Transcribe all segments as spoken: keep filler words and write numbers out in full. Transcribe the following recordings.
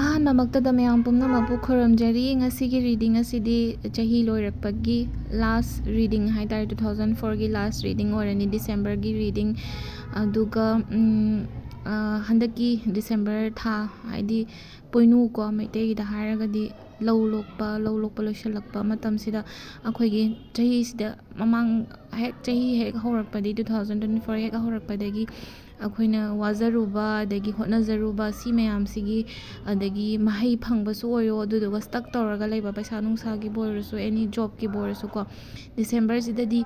ꯑꯍꯥꯟꯕꯃꯛꯇꯗ ꯃꯌꯥꯝ ꯄꯨꯝꯅꯃꯛꯄꯨ ꯈꯨꯔꯨꯝꯖꯔꯤ꯫ ꯉꯁꯤꯒꯤ reading ꯑꯁꯤꯗꯤ ꯆꯍꯤ ꯂꯣꯏꯔꯛꯄꯒꯤ last reading ꯍꯥꯏ ꯇꯥꯔꯦ, two thousand fourꯒꯤ last reading ꯑꯣꯏꯔꯅꯤ, Decemberꯒꯤ reading꯫ ꯑꯗꯨꯒ, ꯎꯝ, ꯑ, ꯍꯟꯗꯛꯀꯤ December ꯊꯥ, ꯍꯥꯏꯗꯤ ꯄꯣꯏꯅꯨꯀꯣ, ꯃꯩꯇꯩꯒꯤꯗ ꯍꯥꯏꯔꯒꯗꯤ ꯂꯧ ꯂꯣꯛꯄ, ꯂꯧ ꯂꯣꯛꯄ ꯂꯣꯏꯁꯤꯜꯂꯛꯄ ꯃꯇꯝꯁꯤꯗ ꯑꯩꯈꯣꯏꯒꯤ ꯆꯍꯤꯁꯤꯗ, ꯃꯃꯥꯡ ꯍꯦꯛ ꯆꯍꯤ ꯍꯦꯛ ꯍꯧꯔꯛꯄꯗꯒꯤ, two thousand twenty four ꯍꯦꯛ ꯍꯧꯔꯛꯄꯗꯒꯤ ꯑꯩꯈꯣꯏꯅ ꯋꯥꯖꯔꯨꯕ, ꯑꯗꯒꯤ ꯍꯣꯠꯅꯖꯔꯨꯕ, ꯁꯤ ꯃꯌꯥꯝꯁꯤꯒꯤ, ꯑꯗꯒꯤ ꯃꯍꯩ ꯐꯪꯕꯁꯨ ꯑꯣꯏꯔꯣ, ꯑꯗꯨꯗꯨꯒ stuck ꯇꯧꯔꯒ ꯂꯩꯕ, ꯄꯩꯁꯥ ꯅꯨꯡꯁꯥꯒꯤꯕꯨ ꯑꯣꯏꯔꯁꯨ, any jobꯀꯤꯕꯨ ꯑꯣꯏꯔꯁꯨꯀꯣ, Decemberꯁꯤꯗꯗꯤ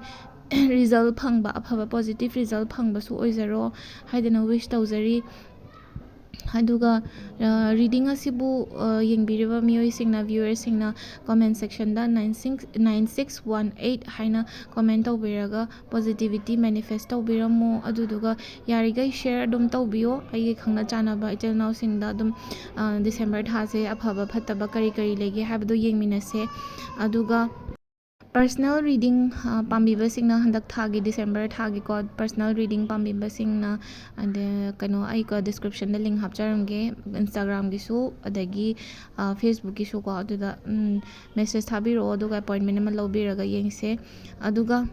result ꯐꯪꯕ, ꯑꯐꯕ positive result ꯐꯪꯕꯁꯨ ꯑꯣꯏꯖꯔꯣ ꯍꯥꯏꯗꯅ wish ꯇꯧꯖꯔꯤ꯫ ꯑꯗꯨꯒ, ꯑ, reading ꯑꯁꯤꯕꯨ, ꯑ, ꯌꯦꯡꯕꯤꯔꯤꯕ ꯃꯤꯑꯣꯏꯁꯤꯡꯅ, viewersꯁꯤꯡꯅ comment sectionꯗ nine six, nine six one eight ꯍꯥꯏꯅ comment ꯇꯧꯕꯤꯔꯒ positivity manifest ꯇꯧꯕꯤꯔꯝꯃꯣ꯫ ꯑꯗꯨꯗꯨꯒ ꯌꯥꯔꯤꯈꯩ share ꯑꯗꯨꯝ ꯇꯧꯕꯤꯌꯣ ꯑꯩꯒꯤ ꯈꯪꯅ ꯆꯥꯟꯅꯕ ꯏꯆꯤꯜ ꯏꯅꯥꯎꯁꯤꯡꯗ ꯑꯗꯨꯝ, ꯑ, December ꯊꯥꯁꯦ ꯑꯐꯕ ꯐꯠꯇꯕ ꯀꯔꯤ ꯀꯔꯤ ꯂꯩꯒꯦ ꯍꯥꯏꯕꯗꯣ ꯌꯦꯡꯃꯤꯟꯅꯁꯦ꯫ ꯑꯗꯨꯒ personal reading, ꯑ, ꯄꯥꯝꯕꯤꯕꯁꯤꯡꯅ, ꯍꯟꯗꯛ ꯊꯥꯒꯤ, December ꯊꯥꯒꯤꯀꯣ, personal reading ꯄꯥꯝꯕꯤꯕꯁꯤꯡꯅ, ꯑꯗ, ꯀꯩꯅꯣ, ꯑꯩ ꯀꯣ descriptionꯗ link ꯍꯥꯞꯆꯔꯝꯒꯦ, Instagramꯒꯤꯁꯨ, ꯑꯗꯒꯤ, ꯑ, Facebookꯀꯤꯁꯨꯀꯣ, ꯑꯗꯨꯗ, ꯎꯝ, message ꯊꯥꯕꯤꯔꯛꯑꯣ, ꯑꯗꯨꯒ appointment ꯑꯃ ꯂꯧꯕꯤꯔꯒ ꯌꯦꯡꯁꯦ꯫ ꯑꯗꯨꯒ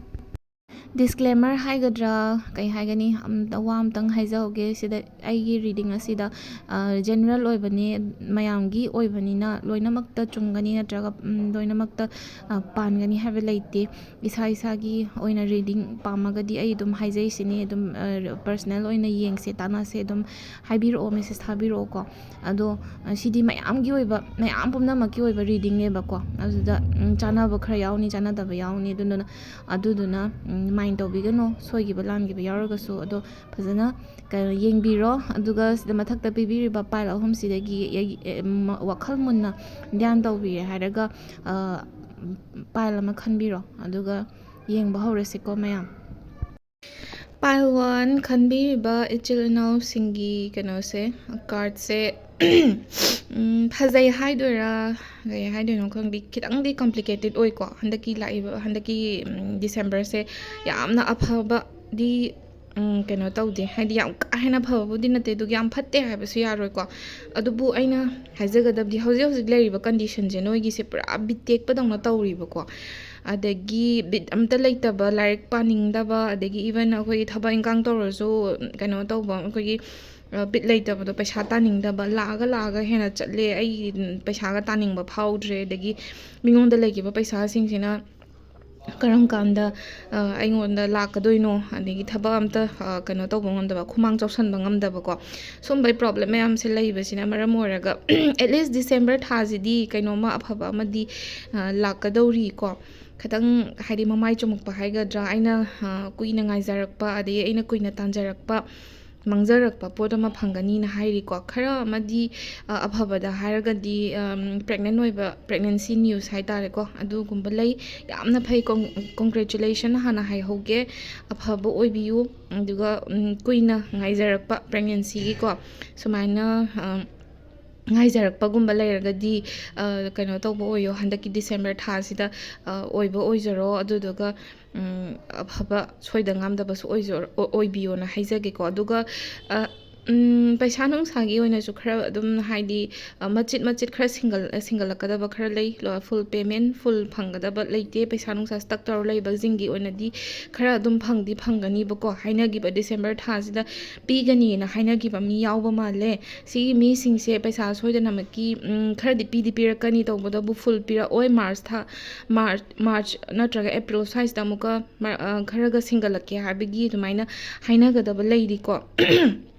disclaimer ꯍꯥꯏꯒꯗ꯭ꯔꯥ, ꯀꯩ ꯍꯥꯏꯒꯅꯤ, ꯑꯝꯇ, ꯋꯥ ꯑꯝꯇꯪ ꯍꯥꯏꯖꯍꯧꯒꯦ ꯁꯤꯗ꯫ ꯑꯩꯒꯤ reading ꯑꯁꯤꯗ, ꯑ, general ꯑꯣꯏꯕꯅꯤ, ꯃꯌꯥꯝꯒꯤ ꯑꯣꯏꯕꯅꯤꯅ ꯂꯣꯏꯅꯃꯛꯇ ꯆꯨꯝꯒꯅꯤ ꯅꯠꯇ꯭ꯔꯒ, ꯎꯝ, ꯂꯣꯏꯅꯃꯛꯇ, ꯑ, ꯄꯥꯟꯒꯅꯤ ꯍꯥꯏꯕ ꯂꯩꯇꯦ꯫ ꯏꯁꯥ ꯏꯁꯥꯒꯤ ꯑꯣꯏꯅ reading ꯄꯥꯝꯃꯒꯗꯤ ꯑꯩ ꯑꯗꯨꯝ ꯍꯥꯏꯖꯩꯁꯤꯅꯤ, ꯑꯗꯨꯝ, ꯑ, personal ꯑꯣꯏꯅ ꯌꯦꯡꯁꯦ, ꯇꯥꯟꯅꯁꯦ, ꯑꯗꯨꯝ ꯍꯥꯏꯕꯤꯔꯛꯑꯣ, message ꯊꯥꯕꯤꯔꯛꯑꯣꯀꯣ꯫ ꯑꯗꯣ, ꯑ, ꯁꯤꯗꯤ ꯃꯌꯥꯝꯒꯤ ꯑꯣꯏꯕ, ꯃꯌꯥꯝ ꯄꯨꯝꯅꯃꯛꯀꯤ ꯑꯣꯏꯕ readingꯅꯦꯕꯀꯣ꯫ ꯑꯗꯨꯗ, ꯎꯝ, ꯆꯥꯟꯅꯕ ꯈꯔ ꯌꯥꯎꯅꯤ, ꯆꯥꯟꯅꯗꯕ ꯌꯥꯎꯅꯤ꯫ ꯑꯗꯨꯗꯨꯅ, ꯑꯗꯨꯗꯨꯅ, ꯎꯝ, mind ꯇꯧꯕꯤꯒꯅꯨ, ꯁꯣꯏꯈꯤꯕ ꯂꯥꯟꯈꯤꯕ ꯌꯥꯎꯔꯒꯁꯨ꯫ ꯑꯗꯣ ꯐꯖꯅ ꯀꯩꯅꯣ ꯌꯦꯡꯕꯤꯔꯣ꯫ ꯑꯗꯨꯒ ꯁꯤꯗ ꯃꯊꯛꯇ ꯄꯤꯕꯤꯔꯤꯕ pile ꯑꯍꯨꯝꯁꯤꯗꯒꯤ ꯑꯩ, ꯑꯦ, ꯃ-, ꯋꯥꯈꯜ ꯃꯨꯟꯅ ꯙ꯭ꯌꯥꯟ ꯇꯧꯕꯤꯔꯦ ꯍꯥꯏꯔꯒ, ꯑ, pile ꯑꯃ ꯈꯟꯕꯤꯔꯣ꯫ ꯑꯗꯨꯒ ꯌꯦꯡꯕ ꯍꯧꯔꯁꯤꯀꯣ ꯃꯌꯥꯝ꯫ Pile one ꯈꯟꯕꯤꯔꯤꯕ ꯏꯆꯤꯜ ꯏꯅꯥꯎꯁꯤꯡꯒꯤ ꯀꯩꯅꯣꯁꯦ, cardꯁꯦ, ꯎꯝ, ꯐꯖꯩ ꯍꯥꯏꯗꯣꯏꯔꯥ, ꯀꯩ ꯍꯥꯏꯗꯣꯏꯅꯣ ꯈꯪꯗꯦ, ꯈꯤꯇꯪꯗꯤ complicated ꯑꯣꯏꯀꯣ꯫ ꯍꯟꯗꯛꯀꯤ ꯂꯥꯛꯏꯕ, ꯍꯟꯗꯛꯀꯤ, ꯎꯝ, Decemberꯁꯦ ꯌꯥꯝꯅ ꯑꯐꯕꯗꯤ ꯎꯝ, ꯀꯩꯅꯣ ꯇꯧꯗꯦ, ꯍꯥꯏꯗꯤ ꯌꯥꯝ ꯀꯥ ꯍꯦꯟꯅ ꯐꯕꯕꯨꯗꯤ ꯅꯠꯇꯦ, ꯑꯗꯨꯒ ꯌꯥꯝ ꯐꯠꯇꯦ ꯍꯥꯏꯕꯁꯨ ꯌꯥꯔꯣꯏꯀꯣ꯫ ꯑꯗꯨꯕꯨ ꯑꯩꯅ ꯍꯥꯏꯖꯒꯗꯕꯗꯤ, ꯍꯧꯖꯤꯛ ꯍꯧꯖꯤꯛ ꯂꯩꯔꯤꯕ conditionꯁꯦ ꯅꯣꯏꯒꯤꯁꯦ ꯄꯨꯔꯥ ꯕꯤ ꯇꯦꯛꯄꯗꯧꯅ ꯇꯧꯔꯤꯕꯀꯣ꯫ ꯑꯗꯒꯤ ꯕꯤꯠ ꯑꯝꯇ ꯂꯩꯇꯕ, ꯂꯥꯏꯔꯤꯛ ꯄꯥꯅꯤꯡꯗꯕ, ꯑꯗꯒꯤ even ꯑꯩꯈꯣꯏꯒꯤ ꯊꯕꯛ ꯏꯟꯈꯥꯡ ꯇꯧꯔꯁꯨ ꯀꯩꯅꯣ ꯇꯧꯕ, ꯑꯩꯈꯣꯏꯒꯤ, ꯑ, ꯕꯤꯠ ꯂꯩꯇꯕꯗꯣ, ꯄꯩꯁꯥ ꯇꯥꯅꯤꯡꯗꯕ, ꯂꯥꯛꯑꯒ ꯂꯥꯛꯑꯒ ꯍꯦꯟꯅ ꯆꯠꯂꯦ, ꯑꯩ ꯄꯩꯁꯥꯒ ꯇꯥꯅꯤꯡꯕ ꯐꯥꯎꯗ꯭ꯔꯦ, ꯑꯗꯒꯤ ꯃꯤꯉꯣꯟꯗ ꯂꯩꯈꯤꯕ ꯄꯩꯁꯥꯁꯤꯡꯁꯤꯅ ꯀꯔꯝ ꯀꯥꯟꯗ, ꯑ, ꯑꯩꯉꯣꯟꯗ ꯂꯥꯛꯀꯗꯣꯏꯅꯣ, ꯑꯗꯒꯤ ꯊꯕꯛ ꯑꯝꯇ, ꯑ, ꯀꯩꯅꯣ ꯇꯧꯕ ꯉꯝꯗꯕ, ꯈꯨꯃꯥꯡ ꯆꯥꯎꯁꯟꯕ ꯉꯝꯗꯕꯀꯣ, ꯁꯨꯝꯕꯩ problem ꯃꯌꯥꯝꯁꯦ ꯂꯩꯕꯁꯤꯅ ꯃꯔꯝ ꯑꯣꯏꯔꯒ at least December ꯊꯥꯁꯤꯗꯤ ꯀꯩꯅꯣꯝꯃ ꯑꯐꯕ ꯑꯃꯗꯤ, ꯑ, ꯂꯥꯛꯀꯗꯧꯔꯤꯀꯣ꯫ ꯈꯤꯇꯪ ꯍꯥꯏꯗꯤ ꯃꯃꯥꯏ ꯆꯨꯝꯃꯛꯄ ꯍꯥꯏꯒꯗ꯭ꯔꯥ, ꯑꯩꯅ, ꯑ, ꯀꯨꯏꯅ ꯉꯥꯏꯖꯔꯛꯄ, ꯑꯗꯒꯤ ꯑꯩꯅ ꯀꯨꯏꯅ ꯇꯥꯟꯖꯔꯛꯄ, ꯃꯥꯡꯖꯔꯛꯄ ꯄꯣꯠ ꯑꯃ ꯐꯪꯒꯅꯤꯅ ꯍꯥꯏꯔꯤꯀꯣ꯫ ꯈꯔ ꯑꯃꯗꯤ, ꯑ, ꯑꯐꯕꯗ ꯍꯥꯏꯔꯒꯗꯤ, ꯑꯝ, pregnant ꯑꯣꯏꯕ, pregnancy news ꯍꯥꯏ ꯇꯥꯔꯦꯀꯣ, ꯑꯗꯨꯒꯨꯝꯕ ꯂꯩ꯫ ꯌꯥꯝꯅ ꯐꯩ, con-, congratulation ꯍꯥꯟꯅ ꯍꯥꯏꯍꯧꯒꯦ꯫ ꯑꯐꯕ ꯑꯣꯏꯕꯤꯌꯨ, ꯑꯗꯨꯒ, ꯎꯝ, ꯀꯨꯏꯅ ꯉꯥꯏꯖꯔꯛꯄ pregnancyꯒꯤꯀꯣ, ꯁꯨꯃꯥꯏꯅ, ꯑꯝ, ꯉꯥꯏꯖꯔꯛꯄꯒꯨꯝꯕ ꯂꯩꯔꯒꯗꯤ, ꯑ, ꯀꯩꯅꯣ ꯇꯧꯕ ꯑꯣꯏꯌꯣ, ꯍꯟꯗꯛꯀꯤ December ꯊꯥꯁꯤꯗ, ꯑ, ꯑꯣꯏꯕ ꯑꯣꯏꯖꯔꯣ, ꯑꯗꯨꯗꯨꯒ, ꯎꯝ, ꯑꯐꯕ ꯁꯣꯏꯗ ꯉꯥꯝꯗꯕꯁꯨ ꯑꯣꯏꯖꯔꯣ-, ꯑꯣ-, ꯑꯣꯏꯕꯤꯌꯣꯅ ꯍꯥꯏꯖꯒꯦꯀꯣ꯫ ꯑꯗꯨꯒ, ꯑ, ꯎꯝ, ꯄꯩꯁꯥ ꯅꯨꯡꯁꯥꯒꯤ ꯑꯣꯏꯅꯁꯨ ꯈꯔ ꯑꯗꯨꯝ ꯍꯥꯏꯗꯤ, ꯑ, ꯃꯆꯤꯠ ꯃꯆꯤꯠ ꯈꯔ ꯁꯤꯡꯒꯜ-, ꯁꯤꯡꯒꯜꯂꯛꯀꯗꯕ ꯈꯔ ꯂꯩ꯫ ꯂꯣ-, full payment, full ꯐꯪꯒꯗꯕ ꯂꯩꯇꯦ꯫ ꯄꯩꯁꯥ ꯅꯨꯡꯁꯥ stuck ꯇꯧꯔ ꯂꯩꯕꯁꯤꯡꯒꯤ ꯑꯣꯏꯅꯗꯤ ꯈꯔ ꯑꯗꯨꯝ ꯐꯪꯗꯤ ꯐꯪꯒꯅꯤꯕꯀꯣ꯫ ꯍꯥꯏꯅꯈꯤꯕ December ꯊꯥꯁꯤꯗ ꯄꯤꯒꯅꯤꯅ ꯍꯥꯏꯅꯈꯤꯕ ꯃꯤ ꯌꯥꯎꯕ ꯃꯥꯜꯂꯦ꯫ ꯁꯤꯒꯤ ꯃꯤꯁꯤꯡꯁꯦ ꯄꯩꯁꯥ ꯁꯣꯏꯗꯅꯃꯛꯀꯤ, ꯎꯝ, ꯈꯔꯗꯤ ꯄꯤꯗꯤ ꯄꯤꯔꯛꯀꯅꯤ, ꯇꯧꯕꯇꯕꯨ full ꯄꯤꯔꯛꯑꯣꯏ꯫ March ꯊꯥ, March, March ꯅꯠꯇ꯭ꯔꯒ April ꯁ꯭ꯋꯥꯏꯁꯤꯗ ꯑꯃꯨꯛꯀ ꯃ-, ꯑ, ꯈꯔꯒ ꯁꯤꯡꯒꯠꯂꯛꯀꯦ ꯍꯥꯏꯕꯒꯤ ꯑꯗꯨꯃꯥꯏꯅ ꯍꯥꯏꯅꯒꯗꯕ ꯂꯩꯔꯤꯀꯣ꯫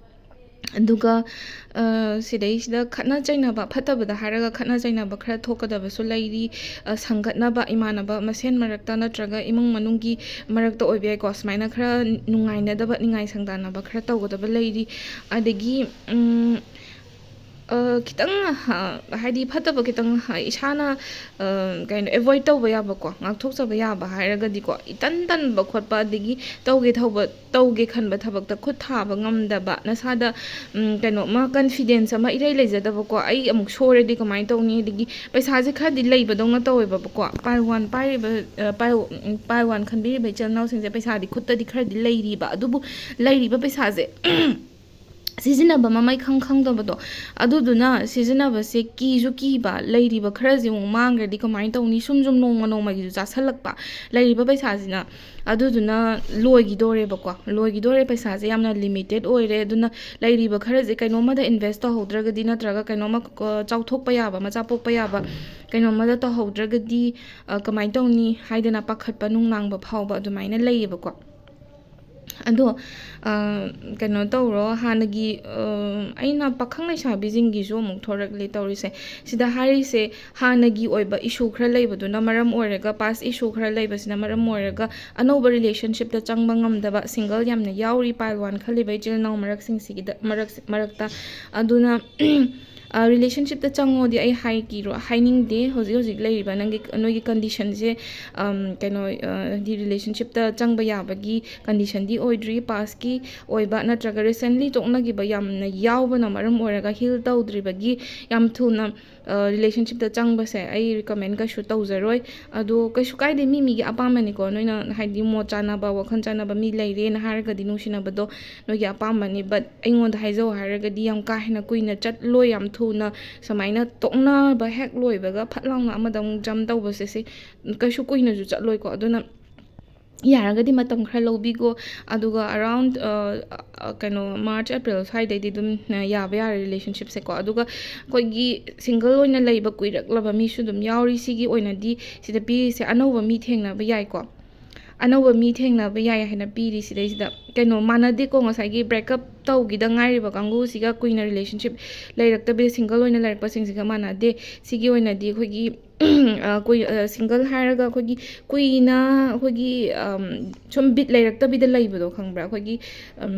ꯑꯗꯨꯒ, ꯑ, ꯁꯤꯗꯩꯁꯤꯗ ꯈꯠꯅ ꯆꯩꯅꯕ, ꯐꯠꯇꯕꯗ ꯍꯥꯏꯔꯒ ꯈꯠꯅ ꯆꯩꯅꯕ ꯈꯔ ꯊꯣꯛꯀꯗꯕꯁꯨ ꯂꯩꯔꯤ꯫ ꯑ, ꯁꯪꯒꯠꯅꯕ, ꯏꯃꯥꯟꯅꯕ ꯃꯁꯦꯟ ꯃꯔꯛꯇ ꯅꯠꯇ꯭ꯔꯒ ꯏꯃꯨꯡ ꯃꯅꯨꯡꯒꯤ ꯃꯔꯛꯇ ꯑꯣꯏꯕ ꯌꯥꯏꯀꯣ, ꯁꯨꯃꯥꯏꯅ ꯈꯔ ꯅꯨꯡꯉꯥꯏꯅꯗꯕ, ꯅꯤꯡꯉꯥꯏ ꯁꯪꯗꯥꯅꯕ ꯈꯔ ꯇꯧꯒꯗꯕ ꯂꯩꯔꯤ꯫ ꯑꯗꯒꯤ, ꯎꯝ, ꯑ, ꯈꯤꯇꯪ, ꯑ, ꯍꯥꯏꯗꯤ ꯐꯠꯇꯕ ꯈꯤꯇꯪ, ꯑ, ꯏꯁꯥꯅ, ꯑ, ꯀꯩꯅꯣ, ꯑꯦꯚꯣꯏꯗ ꯇꯧꯕ ꯌꯥꯕꯀꯣ, ꯉꯥꯛꯊꯣꯛꯆꯕ ꯌꯥꯕ ꯍꯥꯏꯔꯒꯗꯤꯀꯣ, ꯏꯇꯟ ꯇꯟꯕ ꯈꯣꯠꯄ, ꯑꯗꯒꯤ ꯇꯧꯒꯦ ꯊꯧꯕ-, ꯇꯧꯒꯦ ꯈꯟꯕ ꯊꯕꯛꯇ ꯈꯨꯠ ꯊꯥꯕ ꯉꯝꯗꯕ, ꯅꯁꯥꯗ, ꯎꯝ, ꯀꯩꯅꯣꯃ, ꯀꯟꯐꯤꯗꯦꯟꯁ ꯑꯃ ꯏꯔꯩ ꯂꯩꯖꯗꯕꯀꯣ, "ꯑꯩ ꯑꯃꯨꯛ ꯁꯣꯏꯔꯗꯤ ꯀꯃꯥꯏꯅ ꯇꯧꯅꯤ?" ꯑꯗꯒꯤ ꯄꯩꯁꯥꯁꯦ ꯈꯔꯗꯤ ꯂꯩꯕꯗꯧꯅ ꯇꯧꯋꯦꯕꯀꯣ, ꯄꯥꯏꯜ ꯋꯥꯟ ꯄꯥꯏꯔꯤꯕ, ꯑ, ꯄꯥꯏꯜ, ꯎꯝ, ꯄꯥꯏꯜ ꯋꯥꯟ ꯈꯟꯕꯤꯔꯤꯕ ꯏꯆꯤꯜ ꯏꯅꯥꯎꯁꯤꯡꯁꯦ, ꯄꯩꯁꯥꯗꯤ ꯈꯨꯠꯇꯗꯤ ꯈꯔꯗꯤ ꯂꯩꯔꯤꯕ, ꯑꯗꯨꯕꯨ ꯂꯩꯔꯤꯕ ꯄꯩꯁꯥꯁꯦ ꯁꯤꯖꯤꯟꯅꯕ ꯃꯃꯩ ꯈꯪ ꯈꯪꯗꯕꯗꯣ, ꯑꯗꯨꯗꯨꯅ ꯁꯤꯖꯤꯟꯅꯕꯁꯦ ꯀꯤꯁꯨ ꯀꯤꯕ, ꯂꯩꯔꯤꯕ ꯈꯔꯁꯦ ꯑꯃꯨꯛ ꯃꯥꯡꯈ꯭ꯔꯗꯤ ꯀꯃꯥꯏꯅ ꯇꯧꯅꯤ? ꯁꯨꯝ ꯁꯨꯝ ꯅꯣꯡꯃ ꯅꯣꯡꯃꯒꯤꯁꯨ ꯆꯥꯁꯜꯂꯛꯄ, ꯂꯩꯔꯤꯕ ꯄꯩꯁꯥꯁꯤꯅ, ꯑꯗꯨꯗꯨꯅ ꯂꯣꯏꯈꯤꯗꯣꯔꯦꯕꯀꯣ꯫ ꯂꯣꯏꯈꯤꯗꯣꯔꯦ, ꯄꯩꯁꯥꯁꯦ ꯌꯥꯝꯅ ꯂꯤꯃꯤꯇꯦꯠ ꯑꯣꯏꯔꯦ꯫ ꯑꯗꯨꯅ ꯂꯩꯔꯤꯕ ꯈꯔꯁꯦ ꯀꯩꯅꯣꯝꯃꯗ ꯏꯟꯚꯦꯁ ꯇꯧꯍꯧꯗ꯭ꯔꯒꯗꯤ, ꯅꯠꯇ꯭ꯔꯒ ꯀꯩꯅꯣꯝꯃ, ꯑ, ꯆꯥꯎꯊꯣꯛꯄ ꯌꯥꯕ, ꯃꯆꯥ ꯄꯣꯛꯄ ꯌꯥꯕ ꯀꯩꯅꯣꯝꯃꯗ ꯇꯧꯍꯧꯗ꯭ꯔꯒꯗꯤ, ꯑ, ꯀꯃꯥꯏꯅ ꯇꯧꯅꯤ ꯍꯥꯏꯗꯅ ꯄꯥꯈꯠꯄ, ꯅꯨꯡꯅꯥꯡꯕ ꯐꯥꯎꯕ ꯑꯗꯨꯃꯥꯏꯅ ꯂꯩꯌꯦꯕꯀꯣ꯫ ꯑꯗꯣ, ꯑ, ꯀꯩꯅꯣ ꯇꯧꯔꯣ, ꯍꯥꯟꯅꯒꯤ, ꯑ, ꯑꯩꯅ ꯄꯥꯈꯪ ꯂꯩꯁꯥꯕꯤꯁꯤꯡꯒꯤꯁꯨ ꯑꯃꯨꯛ ꯊꯣꯔꯛꯂꯦ ꯇꯧꯔꯤꯁꯦ꯫ ꯁꯤꯗ ꯍꯥꯏꯔꯤꯁꯦ, ꯍꯥꯟꯅꯒꯤ ꯑꯣꯏꯕ ꯏꯁꯨ ꯈꯔ ꯂꯩꯕꯗꯨꯅ ꯃꯔꯝ ꯑꯣꯏꯔꯒ, ꯄꯥꯁ ꯏꯁꯨ ꯈꯔ ꯂꯩꯕꯁꯤꯅ ꯃꯔꯝ ꯑꯣꯏꯔꯒ, ꯑꯅꯧꯕ ꯔꯤꯂꯦꯁꯟꯁꯤꯞꯇ ꯆꯪꯕ ꯉꯝꯗꯕ, ꯁꯤꯡꯒꯜ ꯌꯥꯝꯅ ꯌꯥꯎꯔꯤ, ꯄꯥꯏꯜ ꯋꯥꯟ ꯈꯜꯂꯤꯕ ꯏꯆꯤꯜ ꯏꯅꯥꯎ ꯃꯔꯛꯁꯤꯡꯁꯤꯒꯤꯗ, ꯃꯔꯛ-, ꯃꯔꯛꯇ꯫ ꯑꯗꯨꯅ, ꯑ, ꯔꯤꯂꯦꯁꯟꯁꯤꯞꯇ ꯆꯪꯉꯣꯗꯤ ꯑꯩ ꯍꯥꯏꯀꯤꯔꯣ-, ꯍꯥꯏꯅꯤꯡꯗꯦ꯫ ꯍꯧꯖꯤꯛ ꯍꯧꯖꯤꯛ ꯂꯩꯔꯤꯕ ꯅꯪꯒꯤ, ꯅꯣꯏꯒꯤ ꯀꯟꯗꯤꯁꯟꯁꯦ, ꯑꯝ, ꯀꯩꯅꯣ, ꯑ, ꯍꯥꯏꯗꯤ ꯔꯤꯂꯦꯁꯟꯁꯤꯞꯇ ꯆꯪꯕ ꯌꯥꯕꯒꯤ ꯀꯟꯗꯤꯁꯟꯗꯤ ꯑꯣꯏꯗ꯭ꯔꯤ꯫ ꯄꯥꯁꯀꯤ ꯑꯣꯏꯕ ꯅꯠꯇ꯭ꯔꯒ ꯔꯤꯁꯦꯟꯂꯤ ꯇꯣꯛꯅꯈꯤꯕ ꯌꯥꯝꯅ ꯌꯥꯎꯕꯅ ꯃꯔꯝ ꯑꯣꯏꯔꯒ, ꯍꯤꯜ ꯇꯧꯗ꯭ꯔꯤꯕꯒꯤ ꯌꯥꯝ ꯊꯨꯅ, ꯑ, ꯔꯤꯂꯦꯁꯟꯁꯤꯞꯇ ꯆꯪꯕꯁꯦ ꯑꯩ ꯔꯤꯀꯃꯦꯟ ꯀꯩꯁꯨ ꯇꯧꯖꯔꯣꯏ꯫ ꯑꯗꯣ ꯀꯩꯁꯨ ꯀꯥꯏꯗꯦ, ꯃꯤ ꯃꯤꯒꯤ ꯑꯄꯥꯝꯕꯅꯤꯀꯣ꯫ ꯅꯣꯏꯅ ꯍꯥꯏꯗꯤ ꯃꯣꯠ ꯆꯥꯟꯅꯕ, ꯋꯥꯈꯜ ꯆꯥꯟꯅꯕ ꯃꯤ ꯂꯩꯔꯦꯅ ꯍꯥꯏꯔꯒꯗꯤ ꯅꯨꯡꯁꯤꯅꯕꯗꯣ ꯅꯣꯏꯒꯤ ꯑꯄꯥꯝꯕꯅꯤ꯫ But ꯑꯩꯉꯣꯟꯗ ꯍꯥꯏꯖꯧ ꯍꯥꯏꯔꯒꯗꯤ ꯌꯥꯝ ꯀꯥ ꯍꯦꯟꯅ ꯀꯨꯏꯅ ꯆꯠꯂꯣꯏ꯫ ꯌꯥꯝ ꯊꯨꯅ ꯁꯨꯃꯥꯏꯅ ꯇꯣꯛꯅꯕ ꯍꯦꯛ ꯂꯣꯏꯕꯒ ꯐꯠ ꯂꯥꯎꯅ ꯑꯃꯗ ꯑꯃꯨꯛ ꯖꯝ ꯇꯧꯕꯁꯦ, ꯁꯤ ꯀꯩꯁꯨ ꯀꯨꯏꯅꯁꯨ ꯆꯠꯂꯣꯏꯀꯣ꯫ ꯑꯗꯨꯅ ꯌꯥꯔꯒꯗꯤ ꯃꯇꯝ ꯈꯔ ꯂꯧꯕꯤꯈꯣ꯫ ꯑꯗꯨꯒ ꯑꯔꯥꯎꯟ, ꯑ, ꯑ, ꯀꯩꯅꯣ, ꯃꯥꯔꯆ, ꯑꯦꯄ꯭ꯔꯤꯜ ꯁ꯭ꯋꯥꯏꯗꯩꯗꯤ ꯑꯗꯨꯝ, ꯑ, ꯌꯥꯕ ꯌꯥꯔꯦ ꯔꯤꯂꯦꯁꯟꯁꯤꯞꯁꯦꯀꯣ꯫ ꯑꯗꯨꯒ ꯑꯩꯈꯣꯏꯒꯤ ꯁꯤꯡꯒꯜ ꯑꯣꯏꯅ ꯂꯩꯕ ꯀꯨꯏꯔꯛꯂꯕ ꯃꯤꯁꯨ ꯑꯗꯨꯝ ꯌꯥꯎꯔꯤ꯫ ꯁꯤꯒꯤ ꯑꯣꯏꯅꯗꯤ ꯁꯤꯗ ꯄꯤꯔꯤꯁꯦ ꯑꯅꯧꯕ ꯃꯤ ꯊꯦꯡꯅꯕ ꯌꯥꯏꯀꯣ꯫ ꯑꯅꯧꯕ ꯃꯤ ꯊꯦꯡꯅꯕ ꯌꯥꯏ ꯍꯥꯏꯅ ꯄꯤꯔꯤ ꯁꯤꯗꯩꯁꯤꯗ꯫ ꯀꯩꯅꯣ, ꯃꯥꯟꯅꯗꯦꯀꯣ, ꯉꯁꯥꯏꯒꯤ ꯕ꯭ꯔꯦꯛꯀꯞ ꯇꯧꯈꯤꯗ ꯉꯥꯏꯔꯤꯕ ꯀꯥꯡꯕꯨꯁꯤꯒ, ꯀꯨꯏꯅ relationship ꯂꯩꯔꯛꯇꯕꯤ single ꯑꯣꯏꯅ ꯂꯩꯔꯛꯄꯁꯤꯡꯁꯤꯒ ꯃꯥꯟꯅꯗꯦ꯫ ꯁꯤꯒꯤ ꯑꯣꯏꯅꯗꯤ ꯑꯩꯈꯣꯏꯒꯤ, ꯑ, ꯀꯨꯏ-, ꯑ, single ꯍꯥꯏꯔꯒ ꯑꯩꯈꯣꯏꯒꯤ ꯀꯨꯏꯅ ꯑꯩꯈꯣꯏꯒꯤ, ꯑꯝ, ꯁꯨꯝ ꯕꯤꯠ ꯂꯩꯔꯛꯇꯕꯤꯗ ꯂꯩꯕꯗꯣ ꯈꯪꯕ꯭ꯔꯥ? ꯑꯩꯈꯣꯏꯒꯤ, ꯑꯝ,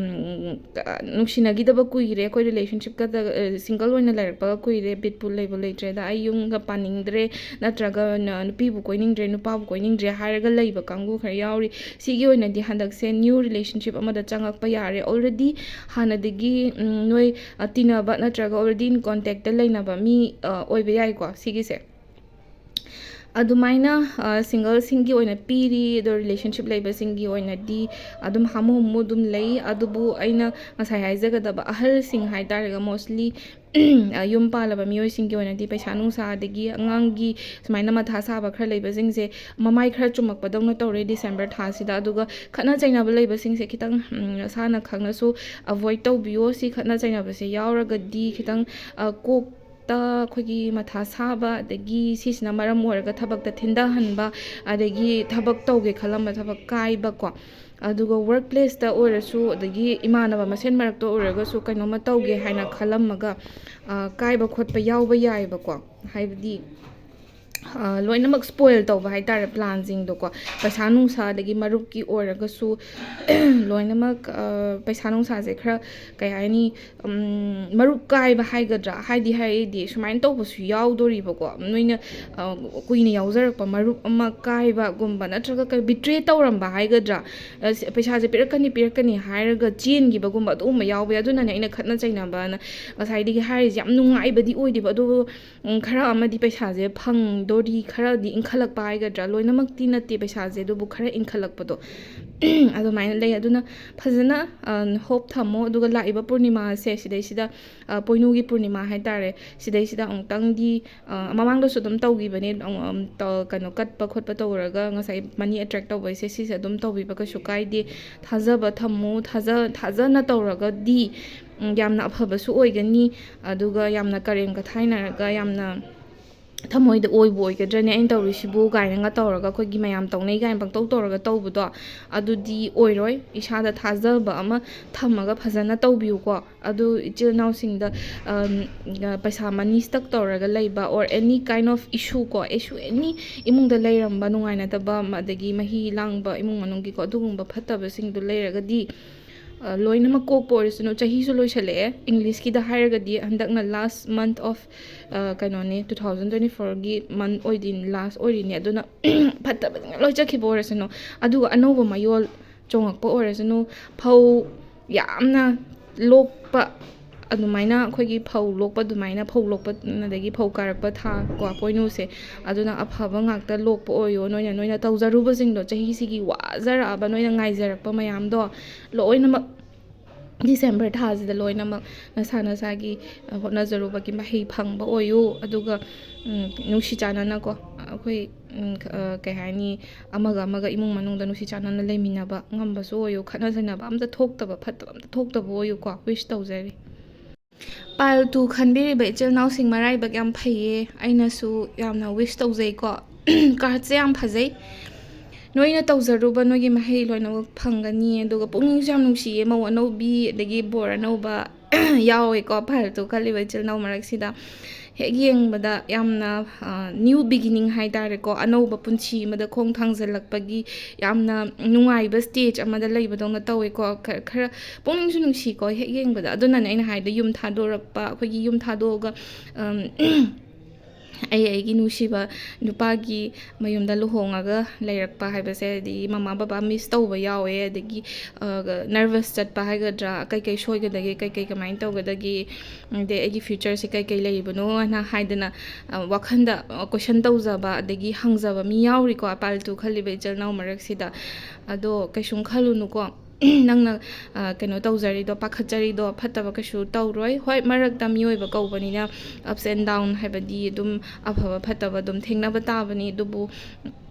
ꯑ, ꯅꯨꯡꯁꯤꯅꯒꯤꯗꯕ ꯀꯨꯏꯔꯦ, ꯑꯩꯈꯣꯏ relationshipꯀꯗ, ꯑ, single ꯑꯣꯏꯅ ꯂꯩꯔꯛꯄꯒ ꯀꯨꯏꯔꯦ, ꯕꯤꯠꯄꯨ ꯂꯩꯕꯨ ꯂꯩꯇ꯭ꯔꯦꯗ, ꯑꯩ ꯌꯨꯝꯒ ꯄꯥꯅꯤꯡꯗ꯭ꯔꯦ, ꯅꯠꯇ꯭ꯔꯒ ꯅ-, ꯅꯨꯄꯤꯕꯨ ꯀꯣꯏꯅꯤꯡꯗ꯭ꯔꯦ, ꯅꯨꯄꯥꯕꯨ ꯀꯣꯏꯅꯤꯡꯗ꯭ꯔꯦ ꯍꯥꯏꯔꯒ ꯂꯩꯕ ꯀꯥꯡꯕꯨ ꯈꯔ ꯌꯥꯎꯔꯤ꯫ ꯁꯤꯒꯤ ꯑꯣꯏꯅꯗꯤ ꯍꯟꯗꯛꯁꯦ new relationship ꯑꯃꯗ ꯆꯪꯉꯛꯄ ꯌꯥꯔꯦ꯫ Already ꯍꯥꯟꯅꯗꯒꯤ, ꯎꯝ, ꯅꯣꯏ, ꯑ, ꯇꯤꯟꯅꯕ ꯅꯠꯇ꯭ꯔꯒ already in contactꯇ ꯂꯩꯅꯕ ꯃꯤ, ꯑ, ꯑꯣꯏꯕ ꯌꯥꯏꯀꯣ ꯁꯤꯒꯤꯁꯦ꯫ ꯑꯗꯨꯃꯥꯏꯅ, ꯑ, singleꯁꯤꯡꯒꯤ ꯑꯣꯏꯅ ꯄꯤꯔꯤ꯫ ꯑꯗꯣ relationship ꯂꯩꯕꯁꯤꯡꯒꯤ ꯑꯣꯏꯅꯗꯤ ꯑꯗꯨꯝ ꯍꯥꯃꯨ ꯍꯥꯃꯨ ꯑꯗꯨꯝ ꯂꯩ꯫ ꯑꯗꯨꯕꯨ ꯑꯩꯅ ꯉꯁꯥꯏ ꯍꯥꯏꯖꯒꯗꯕ ꯑꯍꯜꯁꯤꯡ ꯍꯥꯏꯇꯥꯔꯦꯒ, mostly, ꯑ, ꯌꯨꯝ ꯄꯥꯜꯂꯕ ꯃꯤꯑꯣꯏꯁꯤꯡꯒꯤ ꯑꯣꯏꯅꯗꯤ ꯄꯩꯁꯥ ꯅꯨꯡꯁꯥ ꯑꯗꯒꯤ ꯑꯉꯥꯡꯒꯤ ꯁꯨꯃꯥꯏꯅ ꯃꯊꯥ ꯁꯥꯕ ꯈꯔ ꯂꯩꯕꯁꯤꯡꯁꯦ ꯃꯃꯥꯏ ꯈꯔ ꯆꯨꯝꯃꯛꯄꯗꯧꯅ ꯇꯧꯔꯦ December ꯊꯥꯁꯤꯗ꯫ ꯑꯗꯨꯒ ꯈꯠꯅ ꯆꯩꯅꯕ ꯂꯩꯕꯁꯤꯡꯁꯦ ꯈꯤꯇꯪ, ꯎꯝ, ꯅꯁꯥꯅ ꯈꯪꯅꯁꯨ avoid ꯇꯧꯕꯤꯌꯣ꯫ ꯁꯤ ꯈꯠꯅ ꯆꯩꯅꯕꯁꯦ ꯌꯥꯎꯔꯒꯗꯤ ꯈꯤꯇꯪ, ꯑ, ꯀꯣꯛ ꯇ ꯑꯩꯈꯣꯏꯒꯤ ꯃꯊꯥ ꯁꯥꯕ, ꯑꯗꯒꯤ ꯁꯤꯁꯤꯅ ꯃꯔꯝ ꯑꯣꯏꯔꯒ ꯊꯕꯛꯇ ꯊꯤꯟꯊꯍꯟꯕ, ꯑꯗꯒꯤ ꯊꯕꯛ ꯇꯧꯒꯦ ꯈꯜꯂꯝꯕ ꯊꯕꯛ ꯀꯥꯏꯕꯀꯣ, ꯑꯗꯨꯒ work placeꯇ ꯑꯣꯏꯔꯁꯨ, ꯑꯗꯒꯤ ꯏꯃꯥꯟꯅꯕ ꯃꯁꯦꯟ ꯃꯔꯛꯇ ꯑꯣꯏꯔꯒꯁꯨ ꯀꯩꯅꯣꯝꯃ ꯇꯧꯒꯦ ꯍꯥꯏꯅ ꯈꯜꯂꯝꯃꯒ, ꯑ, ꯀꯥꯏꯕ ꯈꯣꯠꯄ ꯌꯥꯎꯕ ꯌꯥꯏꯑꯕꯀꯣ꯫ ꯍꯥꯏꯕꯗꯤ, ꯑ, ꯂꯣꯏꯅꯃꯛ spoil ꯇꯧꯕ ꯍꯥꯏꯇꯥꯔꯦ planꯁꯤꯡꯗꯣꯀꯣ꯫ ꯄꯩꯁꯥ ꯅꯨꯡꯁꯥ, ꯑꯗꯒꯤ ꯃꯔꯨꯞꯀꯤ ꯑꯣꯏꯔꯒꯁꯨ ꯂꯣꯏꯅꯃꯛ, ꯑ, ꯄꯩꯁꯥ ꯅꯨꯡꯁꯥꯁꯦ ꯈꯔ, ꯀꯩ ꯍꯥꯏꯅꯤ, ꯎꯝ, ꯃꯔꯨꯞ ꯀꯥꯏꯕ ꯍꯥꯏꯒꯗ꯭ꯔꯥ? ꯍꯥꯏꯗꯤ ꯍꯥꯏꯗꯤ ꯁꯨꯃꯥꯏꯅ ꯇꯧꯕꯁꯨ ꯌꯥꯎꯗꯣꯔꯤꯕꯀꯣ꯫ ꯅꯣꯏꯅ, ꯑ, ꯀꯨꯏꯅ ꯌꯥꯎꯖꯔꯛꯄ ꯃꯔꯨꯞ ꯑꯃ ꯀꯥꯏꯕꯒꯨꯝꯕ, ꯅꯠꯇ꯭ꯔꯒ ꯀꯩ, betray ꯇꯧꯔꯝꯕ ꯍꯥꯏꯒꯗ꯭ꯔꯥ? ꯑ, ꯁ-, ꯄꯩꯁꯥꯁꯦ ꯄꯤꯔꯛꯀꯅꯤ, ꯄꯤꯔꯛꯀꯅꯤ ꯍꯥꯏꯔꯒ ꯆꯦꯟꯈꯤꯕꯒꯨꯝꯕ, ꯑꯗꯨꯒꯨꯝꯕ ꯌꯥꯎꯕ ꯌꯥꯏ꯫ ꯑꯗꯨꯅꯅꯦ ꯑꯩꯅ ꯈꯠꯅ ꯆꯩꯅꯕꯅ ꯉꯁꯥꯏꯗꯒꯤ ꯍꯥꯏꯔꯤꯁꯦ꯫ ꯌꯥꯝ ꯅꯨꯡꯉꯥꯏꯕꯗꯤ ꯑꯣꯏꯗꯦꯕ, ꯑꯗꯨꯕꯨ, ꯎꯝ, ꯈꯔ ꯑꯃꯗꯤ ꯄꯩꯁꯥꯁꯦ ꯐꯪꯗꯣꯔꯤ, ꯈꯔꯗꯤ ꯏꯟꯈꯠꯂꯛꯄ ꯍꯥꯏꯒꯗ꯭ꯔꯥ? ꯂꯣꯏꯅꯃꯛꯇꯤ ꯅꯠꯇꯦ ꯄꯩꯁꯥꯁꯦ, ꯑꯗꯨꯕꯨ ꯈꯔ ꯏꯟꯈꯠꯂꯛꯄꯗꯣ ꯑꯗꯨꯃꯥꯏꯅ ꯂꯩ꯫ ꯑꯗꯨꯅ ꯐꯖꯅ, ꯑ, hope ꯊꯝꯃꯣ꯫ ꯑꯗꯨꯒ ꯂꯥꯛꯏꯕ ꯄꯨꯔꯅꯤꯃꯥꯁꯦ ꯁꯤꯗꯩꯁꯤꯗ, ꯑ, ꯄꯣꯏꯅꯨꯒꯤ ꯄꯨꯔꯅꯤꯃꯥ ꯍꯥꯏꯇꯥꯔꯦ, ꯁꯤꯗꯩꯁꯤꯗ ꯑꯃꯨꯛꯇꯪꯗꯤ, ꯑ, ꯃꯃꯥꯡꯗꯁꯨ ꯑꯗꯨꯝ ꯇꯧꯈꯤꯕꯅꯦ, ꯑꯃꯨꯛ, ꯑꯝ, ꯇ-, ꯀꯩꯅꯣ, ꯀꯠꯄ ꯈꯣꯠꯄ ꯇꯧꯔꯒ ꯉꯁꯥꯏ money attract ꯇꯧꯕꯩꯁꯦ, ꯁꯤꯁꯦ ꯑꯗꯨꯝ ꯇꯧꯕꯤꯕ ꯀꯩꯁꯨ ꯀꯥꯏꯗꯦ꯫ ꯊꯥꯖꯕ ꯊꯝꯃꯨ, ꯊꯥꯖ-, ꯊꯥꯖꯅ ꯇꯧꯔꯒꯗꯤ, ꯎꯝ, ꯌꯥꯝꯅ ꯑꯐꯕꯁꯨ ꯑꯣꯏꯒꯅꯤ꯫ ꯑꯗꯨꯒ ꯌꯥꯝꯅ ꯀꯔꯦꯝ ꯀꯊꯥꯏꯅꯔꯒ ꯌꯥꯝꯅ ꯊꯃꯣꯏꯗ ꯑꯣꯏꯕꯨ ꯑꯣꯏꯒꯗ꯭ꯔꯅꯦ ꯑꯩꯅ ꯇꯧꯔꯤꯁꯤꯕꯨ ꯀꯥꯏꯅꯒ ꯇꯧꯔꯒ, ꯑꯩꯈꯣꯏꯒꯤ ꯃꯌꯥꯝ ꯇꯧꯅꯩ ꯀꯥꯏꯅ ꯄꯪꯇꯧ ꯇꯧꯔꯒ ꯇꯧꯕꯗꯣ, ꯑꯗꯨꯗꯤ ꯑꯣꯏꯔꯣꯏ꯫ ꯏꯁꯥꯗ ꯊꯥꯖꯕ ꯑꯃ ꯊꯝꯃꯒ ꯐꯖꯅ ꯇꯧꯕꯤꯌꯨꯀꯣ꯫ ꯑꯗꯨ ꯏꯆꯤꯜ ꯏꯅꯥꯎꯁꯤꯡꯗ, ꯑꯝ, ꯄꯩꯁꯥ money stuck ꯇꯧꯔꯒ ꯂꯩꯕ, or any kind of issue ꯀꯣ, issue any, ꯏꯃꯨꯡꯗ ꯂꯩꯔꯝꯕ ꯅꯨꯡꯉꯥꯏꯅꯗꯕ, ꯑꯗꯒꯤ ꯃꯍꯤ ꯂꯥꯡꯕ, ꯏꯃꯨꯡ ꯃꯅꯨꯡꯒꯤꯀꯣ, ꯑꯗꯨꯒꯨꯝꯕ ꯐꯠꯇꯕꯁꯤꯡꯗꯨ ꯂꯩꯔꯒꯗꯤ, ꯑ, ꯂꯣꯏꯅꯃꯛ ꯀꯣꯛꯄ ꯑꯣꯏꯔꯁꯅꯨ꯫ ꯆꯍꯤꯁꯨ ꯂꯣꯏꯁꯜꯂꯛꯑꯦ꯫ English ꯀꯤꯗ ꯍꯥꯏꯔꯒꯗꯤ ꯍꯟꯗꯛꯅ last month of, ꯑ, ꯀꯩꯅꯣꯅꯦ, two thousand twenty four ꯒꯤ month ꯑꯣꯏꯗꯣꯏꯅꯤ, last ꯑꯣꯏꯔꯤꯅꯤ꯫ ꯑꯗꯨꯅ ꯐꯠꯇꯕꯁꯤꯡ ꯂꯣꯏ ꯆꯠꯈꯤꯕ ꯑꯣꯏꯔꯁꯅꯨ, ꯑꯗꯨꯒ ꯑꯅꯧꯕ ꯃꯌꯣꯜ ꯆꯣꯡꯉꯛꯄ ꯑꯣꯏꯔꯁꯅꯨ, ꯐꯧ ꯌꯥꯝꯅ ꯂꯣꯛꯄ, ꯑꯗꯨꯃꯥꯏꯅ ꯑꯩꯈꯣꯏꯒꯤ ꯐꯧ ꯂꯣꯛꯄ, ꯑꯗꯨꯃꯥꯏꯅ ꯐꯧ ꯂꯣꯛꯄ, ꯑꯗꯒꯤ ꯐꯧ ꯀꯥꯔꯛꯄ ꯊꯥ ꯀꯣ, ꯄꯣꯏꯅꯨꯁꯦ, ꯑꯗꯨꯅ ꯑꯐꯕ ꯉꯥꯛꯇ ꯂꯣꯛꯄ ꯑꯣꯏꯌꯣ꯫ ꯅꯣꯏꯅ, ꯅꯣꯏꯅ ꯇꯧꯖꯔꯨꯕꯁꯤꯡꯗꯣ, ꯆꯍꯤꯁꯤꯒꯤ ꯋꯥꯖꯔꯛꯑꯕ, ꯅꯣꯏꯅ ꯉꯥꯏꯖꯔꯛꯄ ꯃꯌꯥꯝꯗꯣ ꯂꯣꯏꯅꯃꯛ December ꯊꯥꯁꯤꯗ ꯂꯣꯏꯅꯃꯛ ꯅꯁꯥ ꯅꯁꯥꯒꯤ, ꯑ, ꯍꯣꯠꯅꯖꯔꯨꯕꯒꯤ ꯃꯍꯩ ꯐꯪꯕ ꯑꯣꯏꯌꯨ꯫ ꯑꯗꯨꯒ, ꯎꯝ, ꯅꯨꯡꯁꯤ ꯆꯥꯟꯅꯅꯀꯣ, ꯑꯩꯈꯣꯏ, ꯎꯝ, ꯑ, ꯀꯩ ꯍꯥꯏꯅꯤ, ꯑꯃꯒ ꯑꯃꯒ ꯏꯃꯨꯡ ꯃꯅꯨꯡꯗ ꯅꯨꯡꯁꯤ ꯆꯥꯟꯅꯅ ꯂꯩꯃꯤꯟꯅꯕ ꯉꯝꯕꯁꯨ ꯑꯣꯏꯌꯨ꯫ ꯈꯠꯅ ꯆꯩꯅꯕ ꯑꯝꯇ ꯊꯣꯛꯇꯕ, ꯐꯠꯇꯕ ꯑꯝꯇ ꯊꯣꯛꯇꯕ ꯑꯣꯏꯌꯨꯀꯣ꯫ Wish ꯇꯧꯖꯔꯤ꯫ Pile two ꯈꯟꯕꯤꯔꯤꯕ ꯏꯆꯤꯜ ꯏꯅꯥꯎꯁꯤꯡ ꯃꯔꯥꯏꯕꯛ ꯌꯥꯝ ꯐꯩꯌꯦ꯫ ꯑꯩꯅꯁꯨ ꯌꯥꯝꯅ wish ꯇꯧꯖꯩꯀꯣ꯫ Card ꯁꯦ ꯌꯥꯝ ꯐꯖꯩ꯫ ꯅꯣꯏꯅ ꯇꯧꯖꯔꯨꯕ ꯅꯣꯏꯒꯤ ꯃꯍꯩ ꯂꯣꯏꯅꯃꯛ ꯐꯪꯒꯅꯤ꯫ ꯑꯗꯨꯒ ꯄꯨꯛꯅꯤꯡꯁꯨ ꯌꯥꯝ ꯅꯨꯡꯁꯤꯌꯦ, ꯃꯧ ꯑꯅꯧꯕꯤ ꯑꯗꯒꯤ ꯕꯣꯔ ꯑꯅꯧꯕ ꯌꯥꯎꯋꯦꯀꯣ, pile two ꯈꯜꯂꯤꯕ ꯏꯆꯤꯜ ꯏꯅꯥꯎ ꯃꯔꯛꯁꯤꯗ꯫ ꯍꯦꯛ ꯌꯦꯡꯕꯗ ꯌꯥꯝꯅ, ꯑ, new beginning ꯍꯥꯏ ꯇꯥꯔꯦꯀꯣ, ꯑꯅꯧꯕ ꯄꯨꯟꯁꯤ ꯑꯃꯗ ꯈꯣꯡ ꯊꯥꯡꯖꯜꯂꯛꯄꯒꯤ ꯌꯥꯝꯅ ꯅꯨꯡꯉꯥꯏꯕ stage ꯑꯃꯗ ꯂꯩꯕꯗꯧꯅ ꯇꯧꯋꯦꯀꯣ꯫ ꯈꯔ, ꯈꯔ ꯄꯨꯛꯅꯤꯡꯁꯨ ꯅꯨꯡꯁꯤꯀꯣ ꯍꯦꯛ ꯌꯦꯡꯕꯗ꯫ ꯑꯗꯨꯅꯅꯦ ꯑꯩꯅ ꯍꯥꯏꯗꯣ, ꯌꯨꯝ ꯊꯥꯗꯣꯔꯛꯄ, ꯑꯩꯈꯣꯏꯒꯤ ꯌꯨꯝ ꯊꯥꯗꯣꯛꯑꯒ, ꯑꯝ, ꯑꯩ ꯑꯩꯒꯤ ꯅꯨꯡꯁꯤꯕ ꯅꯨꯄꯥꯒꯤ ꯃꯌꯨꯝꯗ ꯂꯨꯍꯣꯡꯉꯒ ꯂꯩꯔꯛꯄ ꯍꯥꯏꯕꯁꯦ, ꯑꯗꯒꯤ ꯃꯃꯥ ꯕꯕꯥ miss ꯇꯧꯕ ꯌꯥꯎꯋꯦ, ꯑꯗꯒꯤ, ꯑ, nervous ꯆꯠꯄ ꯍꯥꯏꯒꯗ꯭ꯔꯥ, ꯀꯩꯀꯩ ꯁꯣꯏꯒꯗꯒꯦ, ꯀꯩꯀꯩ ꯀꯃꯥꯏꯅ ꯇꯧꯒꯗꯒꯦ, ꯑꯗꯩ ꯑꯩꯒꯤ future ꯁꯦ ꯀꯩꯀꯩ ꯂꯩꯔꯤꯕꯅꯣ ꯍꯥꯏꯅ ꯍꯥꯏꯗꯅ, ꯑ, ꯋꯥꯈꯜꯗ, ꯑ, question ꯇꯧꯖꯕ ꯑꯗꯒꯤ ꯍꯪꯖꯕ ꯃꯤ ꯌꯥꯎꯔꯤꯀꯣ, pile two ꯈꯜꯂꯤꯕ ꯏꯆꯤꯜ ꯏꯅꯥꯎ ꯃꯔꯛꯁꯤꯗ꯫ ꯑꯗꯣ ꯀꯩꯁꯨꯝ ꯈꯜꯂꯨꯅꯨꯀꯣ꯫ ꯅꯪꯅ, ꯑ, ꯀꯩꯅꯣ ꯇꯧꯖꯔꯤꯗꯣ, ꯄꯥꯈꯠꯆꯔꯤꯗꯣ ꯐꯠꯇꯕ ꯀꯩꯁꯨ ꯇꯧꯔꯣꯏ꯫ ꯍꯣꯏ, ꯃꯔꯛꯇ ꯃꯤꯑꯣꯏꯕ ꯀꯧꯕꯅꯤꯅ ups and down ꯍꯥꯏꯕꯗꯤ ꯑꯗꯨꯝ ꯑꯐꯕ ꯐꯠꯇꯕ ꯑꯗꯨꯝ ꯊꯦꯡꯅꯕ ꯇꯥꯕꯅꯤ, ꯑꯗꯨꯕꯨ,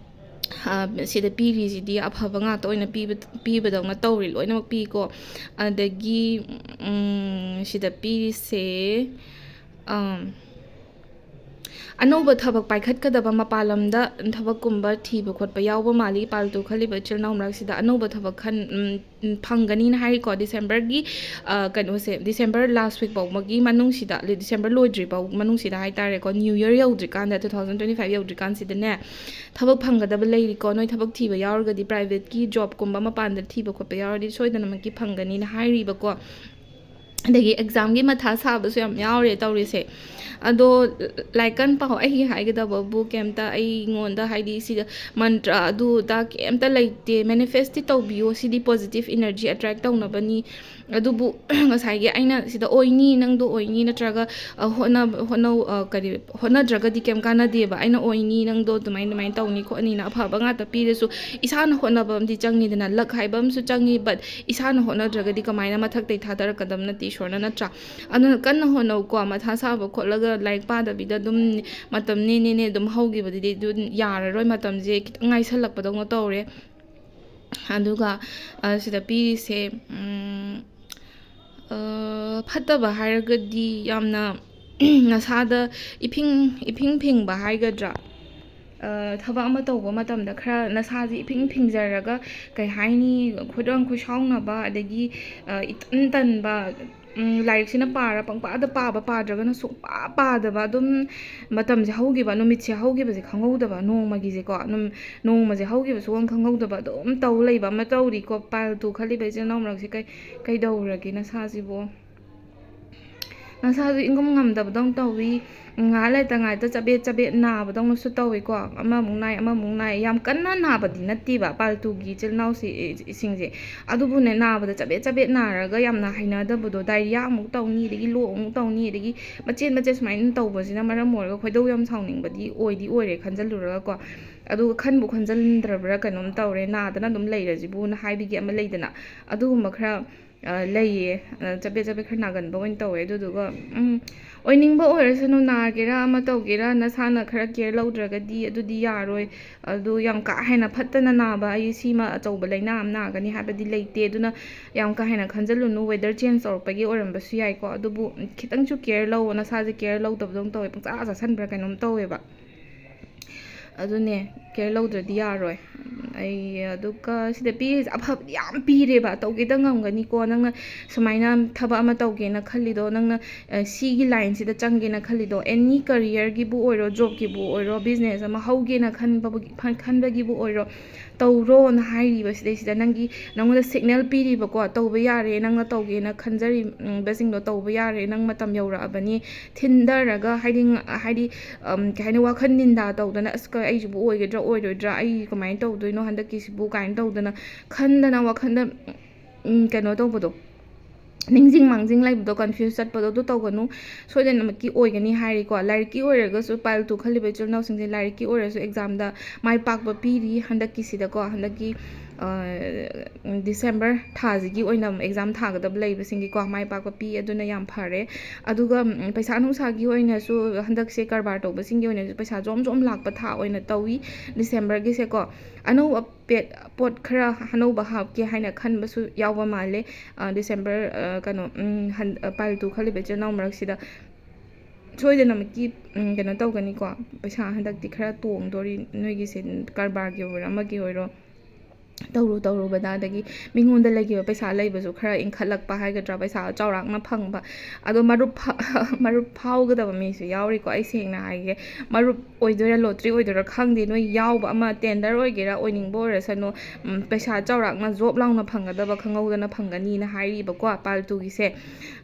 ꯑ, ꯁꯤꯗ ꯄꯤꯔꯤꯁꯤꯗꯤ ꯑꯐꯕ ꯉꯥꯛꯇ ꯑꯣꯏꯅ ꯄꯤꯕ, ꯄꯤꯕꯗꯧꯅ ꯇꯧꯔꯤ, ꯂꯣꯏꯅꯃꯛ ꯄꯤꯀꯣ꯫ ꯑꯗꯒꯤ, ꯎꯝ, ꯁꯤꯗ ꯄꯤꯔꯤꯁꯦ, ꯑꯝ, ꯑꯅꯧꯕ ꯊꯕꯛ ꯄꯥꯏꯈꯠꯀꯗꯕ, ꯃꯄꯥꯟ ꯂꯝꯗ ꯊꯕꯛꯀꯨꯝꯕ ꯊꯤꯕ ꯈꯣꯠꯄ ꯌꯥꯎꯕ ꯃꯥꯜꯂꯤ꯫ ꯄꯥꯜꯇꯨ ꯈꯜꯂꯤꯕ ꯏꯆꯤꯜ ꯏꯅꯥꯎ ꯃꯔꯛꯁꯤꯗ ꯑꯅꯧꯕ ꯊꯕꯛ ꯈꯟ-, ꯎꯝ, ꯎꯝ, ꯐꯪꯒꯅꯤꯅ ꯍꯥꯏꯔꯤꯀꯣ꯫ ꯗꯤꯁꯦꯝꯕꯔꯒꯤ, ꯑ, ꯀꯩꯅꯣꯁꯦ, ꯗꯤꯁꯦꯝꯕꯔ ꯂꯥꯁ ꯋꯤꯛ ꯐꯥꯎꯕꯒꯤ ꯃꯅꯨꯡꯁꯤꯗ, ꯗꯤꯁꯦꯝꯕꯔ ꯂꯣꯏꯗ꯭ꯔꯤ ꯐꯥꯎ ꯃꯅꯨꯡꯁꯤꯗ ꯍꯥꯏꯇꯥꯔꯦꯀꯣ, ꯅ꯭ꯌꯨ ꯌꯔ ꯌꯧꯗ꯭ꯔꯤꯀꯥꯟꯗ, ꯇꯨ ꯊꯥꯎꯖꯟ ꯇ꯭ꯋꯦꯟꯇꯤ ꯐꯥꯏꯚ ꯌꯧꯗ꯭ꯔꯤꯀꯥꯟꯁꯤꯗꯅꯦ, ꯊꯕꯛ ꯐꯪꯒꯗꯕ ꯂꯩꯔꯤꯀꯣ꯫ ꯅꯣꯏ ꯊꯕꯛ ꯊꯤꯕ ꯌꯥꯎꯔꯒꯗꯤ, ꯄ꯭ꯔꯥꯏꯚꯦꯠꯀꯤ ꯖꯣꯕꯀꯨꯝꯕ ꯃꯄꯥꯟꯗ ꯊꯤꯕ ꯈꯣꯠꯄ ꯌꯥꯎꯔꯗꯤ ꯁꯣꯏꯗꯅꯃꯛꯀꯤ ꯐꯪꯒꯅꯤꯅ ꯍꯥꯏꯔꯤꯕꯀꯣ꯫ ꯑꯗꯒꯤ ꯑꯦꯛꯖꯥꯝꯒꯤ ꯃꯊꯥ ꯁꯥꯕꯁꯨ ꯌꯥꯝ ꯌꯥꯎꯔꯦ ꯇꯧꯔꯤꯁꯦ꯫ ꯑꯗꯣ ꯂꯥꯏꯀꯟ ꯄꯥꯎ, ꯑꯩꯒꯤ ꯍꯥꯏꯒꯗꯕꯕꯨ ꯀꯩꯝꯇ ꯑꯩꯉꯣꯟꯗ, ꯍꯥꯏꯗꯤ, ꯁꯤꯗ ꯃꯟꯇ꯭ꯔ ꯑꯗꯨ ꯑꯗꯥ ꯀꯩꯝꯇ ꯂꯩꯇꯦ꯫ ꯃꯦꯅꯤꯐꯦꯁꯇꯤ ꯇꯧꯕꯤꯌꯣ, ꯁꯤꯗꯤ ꯄꯣꯖꯤꯇꯤꯞ ꯏꯅꯔꯖꯤ ꯑꯦꯇ꯭ꯔꯦꯛ ꯇꯧꯅꯕꯅꯤ꯫ ꯑꯗꯨꯕꯨ ꯉꯁꯥꯏꯒꯤ ꯑꯩꯅ ꯁꯤꯗ "ꯑꯣꯏꯅꯤ, ꯅꯪꯗꯣ ꯑꯣꯏꯅꯤ", ꯅꯠꯇ꯭ꯔꯒ, ꯑ, "ꯍꯣꯠꯅ-, ꯍꯣꯠꯅꯧ", ꯑ, ꯀꯔꯤ, "ꯍꯣꯠꯅꯗ꯭ꯔꯒꯗꯤ ꯀꯩꯝ ꯀꯥꯟꯅꯗꯦꯕ"꯫ ꯑꯩꯅ "ꯑꯣꯏꯅꯤ, ꯅꯪꯗꯣ ꯑꯗꯨꯃꯥꯏꯅ ꯑꯗꯨꯃꯥꯏꯅ ꯇꯧꯅꯤ ꯈꯣꯠꯅꯤꯅ" ꯑꯐꯕ ꯉꯥꯛꯇ ꯄꯤꯔꯁꯨ, ꯏꯁꯥꯅ ꯍꯣꯠꯅꯕ ꯑꯃꯗꯤ ꯆꯪꯉꯤꯗꯅ, ꯂꯛ ꯍꯥꯏꯕ ꯑꯃꯁꯨ ꯆꯪꯉꯤ, but ꯏꯁꯥꯅ ꯍꯣꯠꯅꯗ꯭ꯔꯒꯗꯤ ꯀꯃꯥꯏꯅ ꯃꯊꯛꯇꯩ ꯊꯥꯗꯔꯛꯀꯗꯕ ꯅꯠꯇꯦ ꯏꯁꯣꯔꯅ, ꯅꯠꯇ꯭ꯔꯥ? ꯑꯗꯨꯅ ꯀꯟꯅ ꯍꯣꯠꯅꯧꯀꯣ, ꯃꯊꯥ ꯁꯥꯕ ꯈꯣꯠꯂꯒ ꯂꯥꯏꯔꯤꯛ ꯄꯥꯗꯕꯤꯗ ꯑꯗꯨꯝ ꯃꯇꯝ ꯅꯦ ꯅꯦ ꯅꯦ ꯑꯗꯨꯝ ꯍꯧꯈꯤꯕꯗꯨꯗꯤ ꯑꯗꯨ ꯌꯥꯔꯔꯣꯏ, ꯃꯇꯝꯁꯦ ꯈꯤꯇꯪ ꯉꯥꯏꯁꯜꯂꯛꯄꯗꯧꯅ ꯇꯧꯔꯦ꯫ ꯑꯗꯨꯒ, ꯑ, ꯁꯤꯗ ꯄꯤꯔꯤꯁꯦ, ꯎꯝ, ꯑ, ꯐꯠꯇꯕ ꯍꯥꯏꯔꯒꯗꯤ ꯌꯥꯝꯅ ꯅꯁꯥꯗ ꯏꯐꯤꯡ, ꯏꯐꯤꯡ ꯐꯤꯡꯕ ꯍꯥꯏꯒꯗ꯭ꯔꯥ? ꯑ, ꯊꯕꯛ ꯑꯃ ꯇꯧꯕ ꯃꯇꯝꯗ ꯈꯔ ꯅꯁꯥꯁꯦ ꯏꯐꯤꯡ ꯐꯤꯡꯖꯔꯒ, ꯀꯩ ꯍꯥꯏꯅꯤ, ꯈꯣꯏꯗꯪ ꯈꯣꯏꯁꯥꯎꯅꯕ, ꯑꯗꯒꯤ, ꯑ, ꯏꯇꯟ ꯇꯟꯕ, ꯎꯝ, ꯂꯥꯏꯔꯤꯛꯁꯤꯅ ꯄꯥꯔ ꯄꯪꯄꯥꯗ ꯄꯥꯕ, ꯄꯥꯗ꯭ꯔꯒꯅ ꯁꯨꯡꯄꯥ ꯄꯥꯗꯕ, ꯑꯗꯨꯝ ꯃꯇꯝꯁꯦ ꯍꯧꯈꯤꯕ, ꯅꯨꯃꯤꯠꯁꯦ ꯍꯧꯈꯤꯕꯁꯦ ꯈꯪꯍꯧꯗꯕ, ꯅꯣꯡꯃꯒꯤꯁꯦꯀꯣ, ꯅꯨꯝ-, ꯅꯣꯡꯃꯁꯦ ꯍꯧꯈꯤꯕ ꯁꯨꯡꯈꯪ ꯈꯪꯍꯧꯗꯕ ꯑꯗꯨꯝ ꯇꯧ ꯂꯩꯕ ꯑꯃ ꯇꯧꯔꯤꯀꯣ꯫ ꯄꯥꯏꯜ ꯇꯨ ꯈꯜꯂꯤꯕ ꯏꯆꯤꯜ ꯏꯅꯥꯎ ꯃꯔꯛꯁꯦ ꯀꯩ-, ꯀꯩꯗꯧꯔꯒꯦ ꯅꯁꯥꯁꯤꯕꯣ? ꯅꯁꯥꯁꯨ ꯏꯪꯉꯝ ꯉꯝꯗꯕꯗꯧꯅ ꯇꯧꯋꯤ꯫ ꯉꯥꯏꯍꯥꯛ ꯂꯩꯇ ꯉꯥꯏꯇ ꯆꯕꯦꯠ ꯆꯕꯦꯠ ꯅꯥꯕꯗꯧꯅꯁꯨ ꯇꯧꯋꯤꯀꯣ꯫ ꯑꯃꯃꯨꯛ ꯅꯥꯏ, ꯑꯃꯃꯨꯛ ꯅꯥꯏ꯫ ꯌꯥꯝ ꯀꯟꯅ ꯅꯥꯕꯗꯤ ꯅꯠꯇꯦꯕ ꯄꯥꯏꯜ ꯇꯨꯒꯤ ꯏꯆꯤꯜ ꯏꯅꯥꯎꯁꯤ-, ꯁꯤꯡꯁꯦ꯫ ꯑꯗꯨꯕꯨꯅꯦ, ꯅꯥꯕꯗ ꯆꯕꯦꯠ ꯆꯕꯦꯠ ꯅꯥꯔꯒ ꯌꯥꯝꯅ ꯍꯩꯅꯗꯕꯗꯣ, ꯗꯥꯏꯔꯤꯌꯥ ꯑꯃꯨꯛ ꯇꯧꯅꯤ, ꯑꯗꯒꯤ ꯂꯣꯛ ꯑꯃꯨꯛ ꯇꯧꯅꯤ, ꯑꯗꯒꯤ ꯃꯆꯦꯠ ꯃꯆꯦꯠ ꯁꯨꯃꯥꯏꯅ ꯇꯧꯕꯁꯤꯅ ꯃꯔꯝ ꯑꯣꯏꯔꯒ ꯈꯣꯏꯗꯧ ꯌꯥꯝ ꯁꯥꯎꯅꯤꯡꯕꯗꯤ ꯑꯣꯏꯗꯤ ꯑꯣꯏꯔꯦ ꯈꯟꯖꯜꯂꯨꯔꯒꯀꯣ꯫ ꯑꯗꯨꯒ ꯈꯟꯕꯨ ꯈꯟꯖꯟꯗ꯭ꯔꯕ꯭ꯔꯥ ꯀꯩꯅꯣꯝ ꯇꯧꯔꯦ, ꯅꯥꯗꯅ ꯑꯗꯨꯝ ꯂꯩꯔꯁꯤꯕꯨꯅ ꯍꯥꯏꯕꯤꯒꯦ ꯑꯃ ꯂꯩꯗꯅ, ꯑꯗꯨꯒꯨꯝꯕ ꯈꯔ ꯑ, ꯂꯩꯌꯦ꯫ ꯑ, ꯆꯕꯦꯠ ꯆꯕꯦꯠ ꯈꯔ ꯅꯥꯒꯟꯕ ꯑꯣꯏꯅ ꯇꯧꯋꯦ꯫ ꯑꯗꯨꯗꯨꯒ, ꯎꯝ, ꯑꯣꯏꯅꯤꯡꯕ ꯑꯣꯏꯔꯁꯅꯨ, ꯅꯥꯒꯦꯔꯥ ꯑꯃ ꯇꯧꯒꯦꯔꯥ, ꯅꯁꯥꯅ ꯈꯔ ꯀꯦꯌꯔ ꯂꯧꯗ꯭ꯔꯒꯗꯤ ꯑꯗꯨꯗꯤ ꯌꯥꯔꯣꯏ꯫ ꯑꯗꯨ ꯌꯥꯝ ꯀꯥ ꯍꯦꯟꯅ ꯐꯠꯇꯅ ꯅꯥꯕ, ꯑꯩ ꯁꯤꯃ ꯑꯆꯧꯕ ꯂꯥꯏꯅꯥ ꯑꯃ ꯅꯥꯒꯅꯤ ꯍꯥꯏꯕꯗꯤ ꯂꯩꯇꯦ꯫ ꯑꯗꯨꯅ ꯌꯥꯝ ꯀꯥ ꯍꯦꯟꯅ ꯈꯟꯖꯤꯜꯂꯨꯅꯨ꯫ ꯋꯦꯗꯔ ꯆꯦꯟꯖ ꯇꯧꯔꯛꯄꯒꯤ ꯑꯣꯏꯔꯝꯕꯁꯨ ꯌꯥꯏꯀꯣ, ꯑꯗꯨꯕꯨ ꯈꯤꯇꯪꯁꯨ ꯀꯦꯌꯔ ꯂꯧ꯫ ꯅꯁꯥꯁꯦ ꯀꯦꯌꯔ ꯂꯧꯗꯕꯗꯧꯅ ꯇꯧꯋꯦ, ꯄꯪꯆꯥ ꯆꯥꯁꯟꯕ꯭ꯔꯥ ꯀꯩꯅꯣꯝ ꯇꯧꯋꯦꯕ꯫ ꯑꯗꯨꯅꯦ, ꯀꯦꯌꯔ ꯂꯧꯗ꯭ꯔꯗꯤ ꯌꯥꯔꯣꯏ꯫ ꯑꯩ ꯑꯗꯨꯒ ꯁꯤꯗ ꯄꯤꯔꯤꯁꯦ ꯑꯐꯕꯗꯤ ꯌꯥꯝ ꯄꯤꯔꯦꯕ, ꯇꯧꯒꯦꯗ ꯉꯝꯒꯅꯤꯀꯣ꯫ ꯅꯪꯅ ꯁꯨꯃꯥꯏꯅ ꯊꯕꯛ ꯑꯃ ꯇꯧꯒꯦꯅ ꯈꯜꯂꯤꯗꯣ, ꯅꯪꯅ ꯑ, ꯁꯤꯒꯤ ꯂꯥꯏꯟꯁꯤꯗ ꯆꯪꯒꯦꯅ ꯈꯜꯂꯤꯗꯣ, ꯑꯦꯅꯤ ꯀꯔꯤꯌꯔꯒꯤꯕꯨ ꯑꯣꯏꯔꯣ, ꯖꯣꯕꯀꯤꯕꯨ ꯑꯣꯏꯔꯣ, ꯕꯤꯖꯤꯅꯦꯁ ꯑꯃ ꯍꯧꯒꯦꯅ ꯈꯟꯕꯕꯨ-, ꯈꯟꯕꯒꯤꯕꯨ ꯑꯣꯏꯔꯣ, ꯇꯧꯔꯣꯅ ꯍꯥꯏꯔꯤꯕ ꯁꯤꯗꯩꯁꯤꯗ꯫ ꯅꯪꯒꯤ, ꯅꯪꯉꯣꯟꯗ ꯁꯤꯒꯅꯦꯜ ꯄꯤꯔꯤꯕꯀꯣ, ꯇꯧꯕ ꯌꯥꯔꯦ, ꯅꯪꯅ ꯇꯧꯒꯦꯅ ꯈꯟꯖꯔꯤꯕꯁꯤꯡꯗꯣ ꯇꯧꯕ ꯌꯥꯔꯦ, ꯅꯪ ꯃꯇꯝ ꯌꯧꯔꯛꯑꯕꯅꯤ꯫ ꯊꯤꯟꯊꯔꯒ, ꯍꯥꯏꯗꯤ, ꯉ-, ꯍꯥꯏꯗꯤ, ꯑꯝ, ꯀꯩ ꯍꯥꯏꯅꯤ, ꯋꯥꯈꯜ ꯅꯤꯟꯗꯥ ꯇꯧꯗꯅ, "ꯑꯁ, ꯀ-, ꯑꯩꯁꯤꯕꯨ ꯑꯣꯏꯒꯗ꯭ꯔꯥ ꯑꯣꯏꯔꯣꯏꯗ꯭ꯔꯥ, ꯑꯩ ꯀꯃꯥꯏꯅ ꯇꯧꯗꯣꯏꯅꯣ ꯍꯟꯗꯛꯀꯤꯁꯤꯕꯨ?" ꯀꯥꯏꯅ ꯇꯧꯗꯅ, ꯈꯟꯗꯅ ꯋꯥꯈꯜꯗ, ꯎꯝ, ꯀꯩꯅꯣ ꯇꯧꯕꯗꯣ, ꯅꯤꯡꯁꯤꯡ ꯃꯥꯡꯖꯤꯡ ꯂꯩꯕꯗꯣ, ꯀꯟꯐ꯭ꯌꯨꯁ ꯆꯠꯄꯗꯣ, ꯑꯗꯨ ꯇꯧꯒꯅꯨ꯫ ꯁꯣꯏꯗꯅꯃꯛꯀꯤ ꯑꯣꯏꯒꯅꯤ ꯍꯥꯏꯔꯤꯀꯣ꯫ ꯂꯥꯏꯔꯤꯛꯀꯤ ꯑꯣꯏꯔꯒꯁꯨ, ꯄꯥꯏꯜ ꯇꯨ ꯈꯜꯂꯤꯕ ꯏꯆꯤꯜ ꯏꯅꯥꯎꯁꯤꯡꯁꯦ, ꯂꯥꯏꯔꯤꯛꯀꯤ ꯑꯣꯏꯔꯁꯨ ꯑꯦꯛꯖꯥꯝꯗ ꯃꯥꯏ ꯄꯥꯛꯄ ꯄꯤꯔꯤ ꯍꯟꯗꯛꯀꯤꯁꯤꯗꯀꯣ꯫ ꯍꯟꯗꯛꯀꯤ, ꯑ, ꯗꯤꯁꯦꯝꯕꯔ ꯊꯥꯁꯤꯒꯤ ꯑꯣꯏꯅ ꯑꯦꯛꯖꯥꯝ ꯊꯥꯒꯗꯕ ꯂꯩꯕꯁꯤꯡꯒꯤꯀꯣ, ꯃꯥꯏ ꯄꯥꯛꯄ ꯄꯤ꯫ ꯑꯗꯨꯅ ꯌꯥꯝ ꯐꯔꯦ꯫ ꯑꯗꯨꯒ, ꯎꯝ, ꯄꯩꯁꯥ ꯅꯨꯡꯁꯥꯒꯤ ꯑꯣꯏꯅꯁꯨ ꯍꯟꯗꯛꯁꯦ ꯀꯔꯕꯥꯔ ꯇꯧꯕꯁꯤꯡꯒꯤ ꯑꯣꯏꯅꯁꯨ ꯄꯩꯁꯥ ꯖꯣꯝ ꯖꯣꯝ ꯂꯥꯛꯄ ꯊꯥ ꯑꯣꯏꯅ ꯇꯧꯏ ꯗꯤꯁꯦꯝꯕꯔꯒꯤꯁꯦꯀꯣ꯫ ꯑꯅꯧꯕ ꯄꯦꯠ-, ꯄꯣꯠ ꯈꯔ ꯑꯅꯧꯕ ꯍꯥꯞꯀꯦ ꯍꯥꯏꯅ ꯈꯟꯕꯁꯨ ꯌꯥꯎꯕ ꯃꯥꯜꯂꯦ꯫ ꯑ, ꯗꯤꯁꯦꯝꯕꯔ, ꯑ, ꯀꯩꯅꯣ, ꯎꯝ, ꯍꯟ-, ꯑ, ꯄꯥꯏꯜ ꯇꯨ ꯈꯜꯂꯤꯕ ꯏꯆꯤꯜ ꯏꯅꯥꯎ ꯃꯔꯛꯁꯤꯗ꯫ ꯁꯣꯏꯗꯅꯃꯛꯀꯤ, ꯎꯝ, ꯀꯩꯅꯣ ꯇꯧꯒꯅꯤꯀꯣ꯫ ꯄꯩꯁꯥ ꯍꯟꯗꯛꯇꯤ ꯈꯔ ꯇꯣꯡꯗꯣꯔꯤ ꯅꯣꯏꯒꯤꯁꯦ, ꯀꯔꯕꯥꯔꯒꯤ ꯑꯣꯏꯔꯣ, ꯑꯃꯒꯤ ꯑꯣꯏꯔꯣ꯫ ꯇꯧꯔꯨ ꯇꯧꯔꯨꯕꯗ, ꯑꯗꯒꯤ ꯃꯤꯉꯣꯟꯗ ꯂꯩꯈꯤꯕ ꯄꯩꯁꯥ ꯂꯩꯕꯁꯨ ꯈꯔ ꯏꯟꯈꯠꯂꯛꯄ ꯍꯥꯏꯒꯗ꯭ꯔꯥ, ꯄꯩꯁꯥ ꯆꯥꯎꯔꯥꯛꯅ ꯐꯪꯕ꯫ ꯑꯗꯣ ꯃꯔꯨꯞ ꯐꯥ-, ꯃꯔꯨꯞ ꯐꯥꯎꯒꯗꯕ ꯃꯤꯁꯨ ꯌꯥꯎꯔꯤꯀꯣ꯫ ꯑꯩ ꯁꯦꯡꯅ ꯍꯥꯏꯒꯦ, ꯃꯔꯨꯞ ꯑꯣꯏꯗꯣꯏꯔꯥ ꯂꯣꯇ꯭ꯔꯤ ꯑꯣꯏꯗꯣꯏꯔꯥ ꯈꯪꯗꯦ꯫ ꯅꯣꯏ ꯌꯥꯎꯕ ꯑꯃ, ꯇꯦꯟꯗꯔ ꯑꯣꯏꯒꯦꯔꯥ ꯑꯣꯏꯅꯤꯡꯕ ꯑꯣꯏꯔꯁꯅꯨ, ꯎꯝ, ꯄꯩꯁꯥ ꯆꯥꯎꯔꯥꯛꯅ ꯖꯣꯕ ꯂꯥꯎꯅ ꯐꯪꯒꯗꯕ, ꯈꯪꯍꯧꯗꯅ ꯐꯪꯒꯅꯤꯅ ꯍꯥꯏꯔꯤꯕꯀꯣ ꯄꯥꯏꯜ ꯇꯨꯒꯤꯁꯦ꯫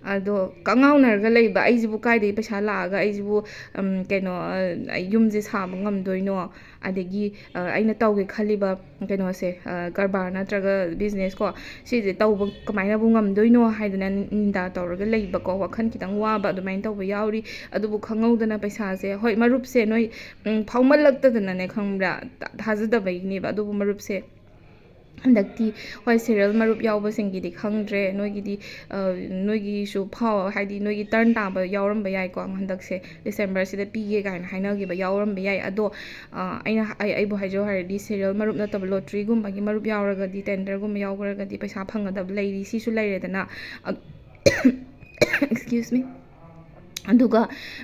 ꯑꯗꯣ ꯀꯉꯥꯎꯅꯔꯒ ꯂꯩꯕ, "ꯑꯩꯁꯤꯕꯨ ꯀꯥꯏꯗꯒꯤ ꯄꯩꯁꯥ ꯂꯥꯛꯑꯒ ꯑꯩꯁꯤꯕꯨ, ꯎꯝ, ꯀꯩꯅꯣ, ꯑ, ꯌꯨꯝꯁꯦ ꯁꯥꯕ ꯉꯝꯗꯣꯏꯅꯣ?" ꯑꯗꯒꯤ, ꯑ, ꯑꯩꯅ ꯇꯧꯒꯦ ꯈꯜꯂꯤꯕ ꯀꯩꯅꯣꯁꯦ, ꯑ, ꯀꯔꯕꯥꯔ ꯅꯠꯇ꯭ꯔꯒ ꯕꯤꯖꯤꯅꯦꯁ ꯀꯣ, ꯁꯤꯁꯦ ꯇꯧꯕ ꯀꯃꯥꯏꯅꯕꯨ ꯉꯝꯗꯣꯏꯅꯣ ꯍꯥꯏꯗꯅ ꯅꯤꯟꯗꯥ ꯇꯧꯔꯒ ꯂꯩꯕꯀꯣ, ꯋꯥꯈꯜ ꯈꯤꯇꯪ ꯋꯥꯕ ꯑꯗꯨꯃꯥꯏꯅ ꯇꯧꯕ ꯌꯥꯎꯔꯤ꯫ ꯑꯗꯨꯕꯨ ꯈꯪꯍꯧꯗꯅ ꯄꯩꯁꯥꯁꯦ, ꯍꯣꯏ, ꯃꯔꯨꯞꯁꯦ ꯅꯣꯏ, ꯎꯝ, ꯐꯥꯎꯃꯜꯂꯛꯇꯗꯅꯅꯦ, ꯈꯪꯕ꯭ꯔꯥ, ꯊꯥ-, ꯊꯥꯖꯗꯕꯒꯤꯅꯦꯕ꯫ ꯑꯗꯨꯕꯨ ꯃꯔꯨꯞꯁꯦ ꯍꯟꯗꯛꯇꯤ ꯍꯣꯏ, ꯁꯦꯔꯤꯌꯦꯜ ꯃꯔꯨꯞ ꯌꯥꯎꯕꯁꯤꯡꯒꯤꯗꯤ ꯈꯪꯗ꯭ꯔꯦ, ꯅꯣꯏꯒꯤꯗꯤ ꯅꯣꯏꯒꯤꯁꯨ ꯐꯥꯎ ꯍꯥꯏꯗꯤ ꯅꯣꯏꯒꯤ ꯇꯔꯟ ꯇꯥꯕ ꯌꯥꯎꯔꯝꯕ ꯌꯥꯏꯀꯣ꯫ ꯍꯟꯗꯛꯁꯦ ꯗꯤꯁꯦꯝꯕꯔꯁꯤꯗ ꯄꯤꯒꯦ ꯀꯥꯏꯅ ꯍꯥꯏꯅꯈꯤꯕ ꯌꯥꯎꯔꯝꯕ ꯌꯥꯏ꯫ ꯑꯗꯣ ꯑꯩꯅ ꯑꯩ ꯑꯩꯕꯨ ꯍꯥꯏꯖꯧ ꯍꯥꯏꯔꯗꯤ, ꯁꯦꯔꯤꯌꯦꯜ ꯃꯔꯨꯞ ꯅꯠꯇꯕ ꯂꯣꯇ꯭ꯔꯤꯒꯨꯝꯕꯒꯤ ꯃꯔꯨꯞ ꯌꯥꯎꯔꯒꯗꯤ, ꯇꯦꯟꯗꯔꯒꯨꯝꯕ ꯌꯥꯎꯈ꯭ꯔꯒꯗꯤ ꯄꯩꯁꯥ ꯐꯪꯒꯗꯕ ꯂꯩꯔꯤ, ꯁꯤꯁꯨ ꯂꯩꯔꯦꯗꯅ꯫ Excuse me꯫ ꯑꯗꯨꯒ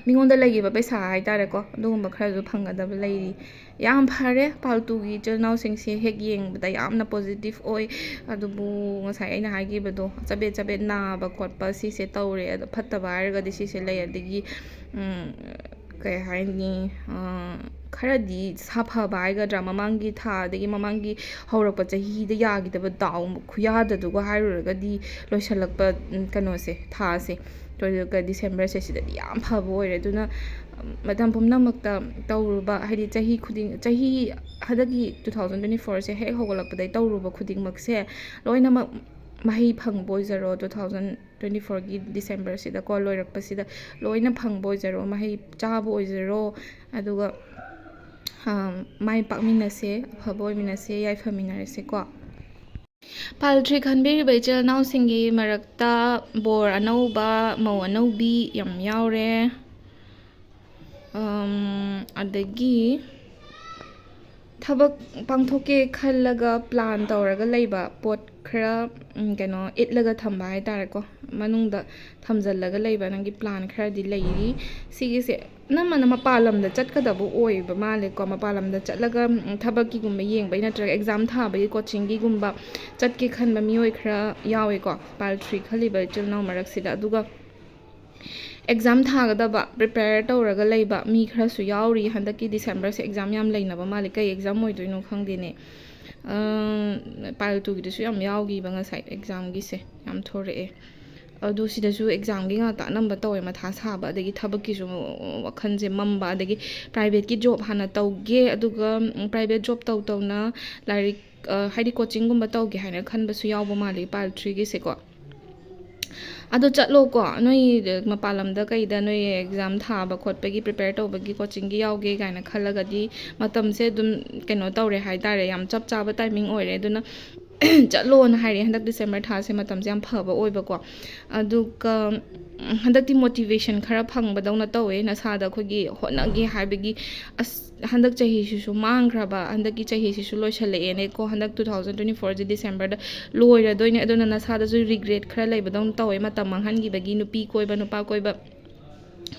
ꯃꯤꯉꯣꯟꯗ ꯂꯩꯈꯤꯕ ꯄꯩꯁꯥ ꯍꯥꯏꯇꯥꯔꯦꯀꯣ, ꯑꯗꯨꯒꯨꯝꯕ ꯈꯔꯁꯨ ꯐꯪꯒꯗꯕ ꯂꯩꯔꯤ꯫ ꯌꯥꯝ ꯐꯔꯦ, ꯄꯥꯜ ꯇꯨꯒꯤ ꯏꯆꯤꯜ ꯏꯅꯥꯎꯁꯤꯡꯁꯦ ꯍꯦꯛ ꯌꯦꯡꯕꯗ ꯌꯥꯝꯅ ꯄꯣꯖꯤꯇꯤꯞ ꯑꯣꯏ꯫ ꯑꯗꯨꯕꯨ ꯉꯁꯥꯏ ꯑꯩꯅ ꯍꯥꯏꯈꯤꯕꯗꯣ, ꯆꯕꯦꯠ ꯆꯕꯦꯠ ꯅꯥꯕ ꯈꯣꯠꯄ ꯁꯤꯁꯦ ꯇꯧꯔꯦ꯫ ꯑꯗꯣ ꯐꯠꯇꯕ ꯍꯥꯏꯔꯒꯗꯤ ꯁꯤꯁꯦ ꯂꯩ꯫ ꯑꯗꯒꯤ ꯀꯩ ꯍꯥꯏꯅꯤ, ꯈꯔꯗꯤ ꯁꯥꯐꯕ ꯍꯥꯏꯒꯗ꯭ꯔꯥ, ꯃꯃꯥꯡꯒꯤ ꯊꯥ ꯑꯗꯒꯤ ꯃꯃꯥꯡꯒꯤ ꯍꯧꯔꯛꯄ ꯆꯍꯤꯗ ꯌꯥꯈꯤꯗꯕ ꯗꯥꯎ ꯈꯨꯌꯥꯗꯗꯨꯒ ꯍꯥꯏꯔꯨꯔꯒꯗꯤ, ꯂꯣꯏꯁꯤꯜꯂꯛꯄ ꯀꯩꯅꯣꯁꯦ, ꯊꯥꯁꯦ, ꯗꯤꯁꯦꯝꯕꯔꯁꯦ, ꯁꯤꯗꯗꯤ ꯌꯥꯝ ꯐꯕ ꯑꯣꯏꯔꯦ꯫ ꯑꯗꯨꯅ ꯃꯇꯝ ꯄꯨꯝꯅꯃꯛꯇ ꯇꯧꯔꯨꯕ, ꯍꯥꯏꯗꯤ ꯆꯍꯤ ꯈꯨꯗꯤꯡ, ꯆꯍꯤ ꯍꯟꯗꯛꯀꯤ ꯇꯨ ꯊꯥꯎꯖꯟ ꯇ꯭ꯋꯦꯟꯇꯤ ꯐꯣꯔꯁꯦ ꯍꯦꯛ ꯍꯧꯒꯠꯂꯛꯄꯗꯒꯤ ꯇꯧꯔꯨꯕ ꯈꯨꯗꯤꯡꯃꯛꯁꯦ ꯂꯣꯏꯅꯃꯛ ꯃꯍꯩ ꯐꯪꯕ ꯑꯣꯏꯖꯔꯣ꯫ ꯇꯨ ꯊꯥꯎꯖꯟ ꯇ꯭ꯋꯦꯟꯇꯤ ꯐꯣꯔꯒꯤ ꯗꯤꯁꯦꯝꯕꯔꯁꯤꯗꯀꯣ, ꯂꯣꯏꯔꯛꯄꯁꯤꯗ ꯂꯣꯏꯅ ꯐꯪꯕ ꯑꯣꯏꯖꯔꯣ, ꯃꯍꯩ ꯆꯥꯕ ꯑꯣꯏꯖꯔꯣ꯫ ꯑꯗꯨꯒ ꯃꯥꯏ ꯄꯥꯛꯃꯤꯟꯅꯁꯦ, ꯑꯐꯕ ꯑꯣꯏꯃꯤꯟꯅꯁꯦ, ꯌꯥꯏꯐꯃꯤꯟꯅꯔꯁꯦꯀꯣ꯫ ꯄꯥꯜ ꯊ꯭ꯔꯤ ꯈꯟꯕꯤꯔꯤꯕ ꯏꯆꯤꯜ ꯏꯅꯥꯎꯁꯤꯡꯒꯤ ꯃꯔꯛꯇ ꯕꯣꯔ ꯑꯅꯧꯕ, ꯃꯧ ꯑꯅꯧꯕꯤ ꯌꯥꯝ ꯌꯥꯎꯔꯦ꯫ ꯑꯗꯒꯤ ꯊꯕꯛ ꯄꯥꯡꯊꯣꯛꯀꯦ ꯈꯜꯂꯒ ꯄ꯭ꯂꯥꯟ ꯇꯧꯔꯒ ꯂꯩꯕ ꯄꯣꯠ ꯈꯔ, ꯀꯩꯅꯣ, ꯏꯠꯂꯒ ꯊꯝꯕ ꯍꯥꯏꯇꯥꯔꯦꯀꯣ, ꯃꯅꯨꯡꯗ ꯊꯝꯖꯤꯜꯂꯒ ꯂꯩꯕ ꯅꯪꯒꯤ ꯄ꯭ꯂꯥꯟ ꯈꯔꯗꯤ ꯂꯩꯔꯤ꯫ ꯁꯤꯒꯤꯁꯦ ꯑꯅꯝꯕꯅ ꯃꯄꯥꯟ ꯂꯝꯗ ꯆꯠꯀꯗꯕ ꯑꯣꯏꯕ ꯃꯥꯜꯂꯦꯀꯣ꯫ ꯃꯄꯥꯟ ꯂꯝꯗ ꯆꯠꯂꯒ ꯊꯕꯛꯀꯤꯒꯨꯝꯕ ꯌꯦꯡꯕꯒꯤ ꯅꯠꯇ꯭ꯔꯒ ꯑꯦꯛꯖꯥꯝ ꯊꯥꯕꯒꯤ ꯀꯣꯆꯤꯡꯒꯤꯒꯨꯝꯕ ꯆꯠꯀꯦ ꯈꯟꯕ ꯃꯤꯑꯣꯏ ꯈꯔ ꯌꯥꯎꯋꯦꯀꯣ, ꯄꯥꯜ ꯊ꯭ꯔꯤ ꯈꯜꯂꯤꯕ ꯏꯆꯤꯜ ꯏꯅꯥꯎ ꯃꯔꯛꯁꯤꯗ꯫ ꯑꯗꯨꯒ ꯑꯦꯛꯖꯥꯝ ꯊꯥꯒꯗꯕ ꯄ꯭ꯔꯤꯄꯦꯌꯔ ꯇꯧꯔꯒ ꯂꯩꯕ ꯃꯤ ꯈꯔꯁꯨ ꯌꯥꯎꯔꯤ꯫ ꯍꯟꯗꯛꯀꯤ ꯗꯤꯁꯦꯝꯕꯔꯁꯦ ꯑꯦꯛꯖꯥꯝ ꯌꯥꯝ ꯂꯩꯅꯕ ꯃꯥꯜꯂꯤ꯫ ꯀꯩ ꯑꯦꯛꯖꯥꯝ ꯑꯣꯏꯗꯣꯏꯅꯣ ꯈꯪꯗꯦꯅꯦ꯫ ꯄꯥꯏꯜ ꯇꯨꯒꯤꯗꯨꯁꯨ ꯌꯥꯝ ꯌꯥꯎꯈꯤꯕ ꯉꯁꯥꯏ ꯑꯦꯛꯖꯥꯝꯒꯤꯁꯦ, ꯌꯥꯝ ꯊꯣꯔꯛꯑꯦ꯫ ꯑꯗꯨ ꯁꯤꯗꯁꯨ ꯑꯦꯛꯖꯥꯝꯒꯤ ꯉꯥꯛꯇ ꯑꯅꯝꯕ ꯇꯧꯋꯦ, ꯃꯊꯥ ꯁꯥꯕ, ꯑꯗꯒꯤ ꯊꯕꯛꯀꯤꯁꯨ ꯋꯥꯈꯜꯁꯦ ꯃꯝꯕ, ꯑꯗꯒꯤ ꯄ꯭ꯔꯥꯏꯚꯦꯠꯀꯤ ꯖꯣꯕ ꯍꯥꯟꯅ ꯇꯧꯒꯦ, ꯑꯗꯨꯒ ꯄ꯭ꯔꯥꯏꯚꯦꯠ ꯖꯣꯕ ꯇꯧ ꯇꯧꯅ ꯂꯥꯏꯔꯤꯛ, ꯍꯥꯏꯗꯤ ꯀꯣꯆꯤꯡꯒꯨꯝꯕ ꯇꯧꯒꯦ ꯍꯥꯏꯅ ꯈꯟꯕꯁꯨ ꯌꯥꯎꯕ ꯃꯥꯜꯂꯤ ꯄꯥꯏꯜ ꯊ꯭ꯔꯤꯒꯤꯁꯦꯀꯣ꯫ ꯑꯗꯣ ꯆꯠꯂꯣꯀꯣ, ꯅꯣꯏ ꯃꯄꯥꯟ ꯂꯝꯗ ꯀꯩꯗ ꯅꯣꯏ ꯑꯦꯛꯖꯥꯝ ꯊꯥꯕ ꯈꯣꯠꯄꯒꯤ ꯄ꯭ꯔꯤꯄꯦꯌꯔ ꯇꯧꯕꯒꯤ ꯀꯣꯆꯤꯡꯒꯤ ꯌꯥꯎꯒꯦ ꯀꯥꯏꯅ ꯈꯜꯂꯒꯗꯤ ꯃꯇꯝꯁꯦ ꯑꯗꯨꯝ ꯀꯩꯅꯣ ꯇꯧꯔꯦ ꯍꯥꯏ ꯇꯥꯔꯦ, ꯌꯥꯝ ꯆꯞ ꯆꯥꯕ ꯇꯥꯏꯃꯤꯡ ꯑꯣꯏꯔꯦ꯫ ꯑꯗꯨꯅ ꯆꯠꯂꯣꯅ ꯍꯥꯏꯔꯦ꯫ ꯍꯟꯗꯛ ꯗꯤꯁꯦꯝꯕꯔ ꯊꯥꯁꯦ ꯃꯇꯝꯁꯦ ꯌꯥꯝ ꯐꯕ ꯑꯣꯏꯕꯀꯣ꯫ ꯑꯗꯨꯒ ꯎꯝ, ꯍꯟꯗꯛꯇꯤ ꯃꯣꯇꯤꯚꯦꯁꯟ ꯈꯔ ꯐꯪꯕꯗꯧꯅ ꯇꯧꯋꯦ, ꯅꯁꯥꯗ ꯑꯩꯈꯣꯏꯒꯤ ꯍꯣꯠꯅꯒꯦ ꯍꯥꯏꯕꯒꯤ, ꯑꯁ, ꯍꯟꯗꯛ ꯆꯍꯤꯁꯤꯁꯨ ꯃꯥꯡꯈ꯭ꯔꯕ, ꯍꯟꯗꯛꯀꯤ ꯆꯍꯤꯁꯤꯁꯨ ꯂꯣꯏꯁꯜꯂꯛꯑꯦꯅꯦꯀꯣ, ꯍꯟꯗꯛ ꯇꯨ ꯊꯥꯎꯖꯟ ꯇ꯭ꯋꯦꯟꯇꯤ ꯐꯣꯔꯁꯦ ꯗꯤꯁꯦꯝꯕꯔꯗ ꯂꯣꯏꯔꯗꯣꯏꯅꯦ꯫ ꯑꯗꯨꯅ ꯅꯁꯥꯗꯁꯨ ꯔꯤꯒ꯭ꯔꯦꯠ ꯈꯔ ꯂꯩꯕꯗꯧꯅ ꯇꯧꯋꯦ, ꯃꯇꯝ ꯃꯥꯡꯍꯟꯈꯤꯕꯒꯤ, ꯅꯨꯄꯤ ꯀꯣꯏꯕ ꯅꯨꯄꯥ ꯀꯣꯏꯕ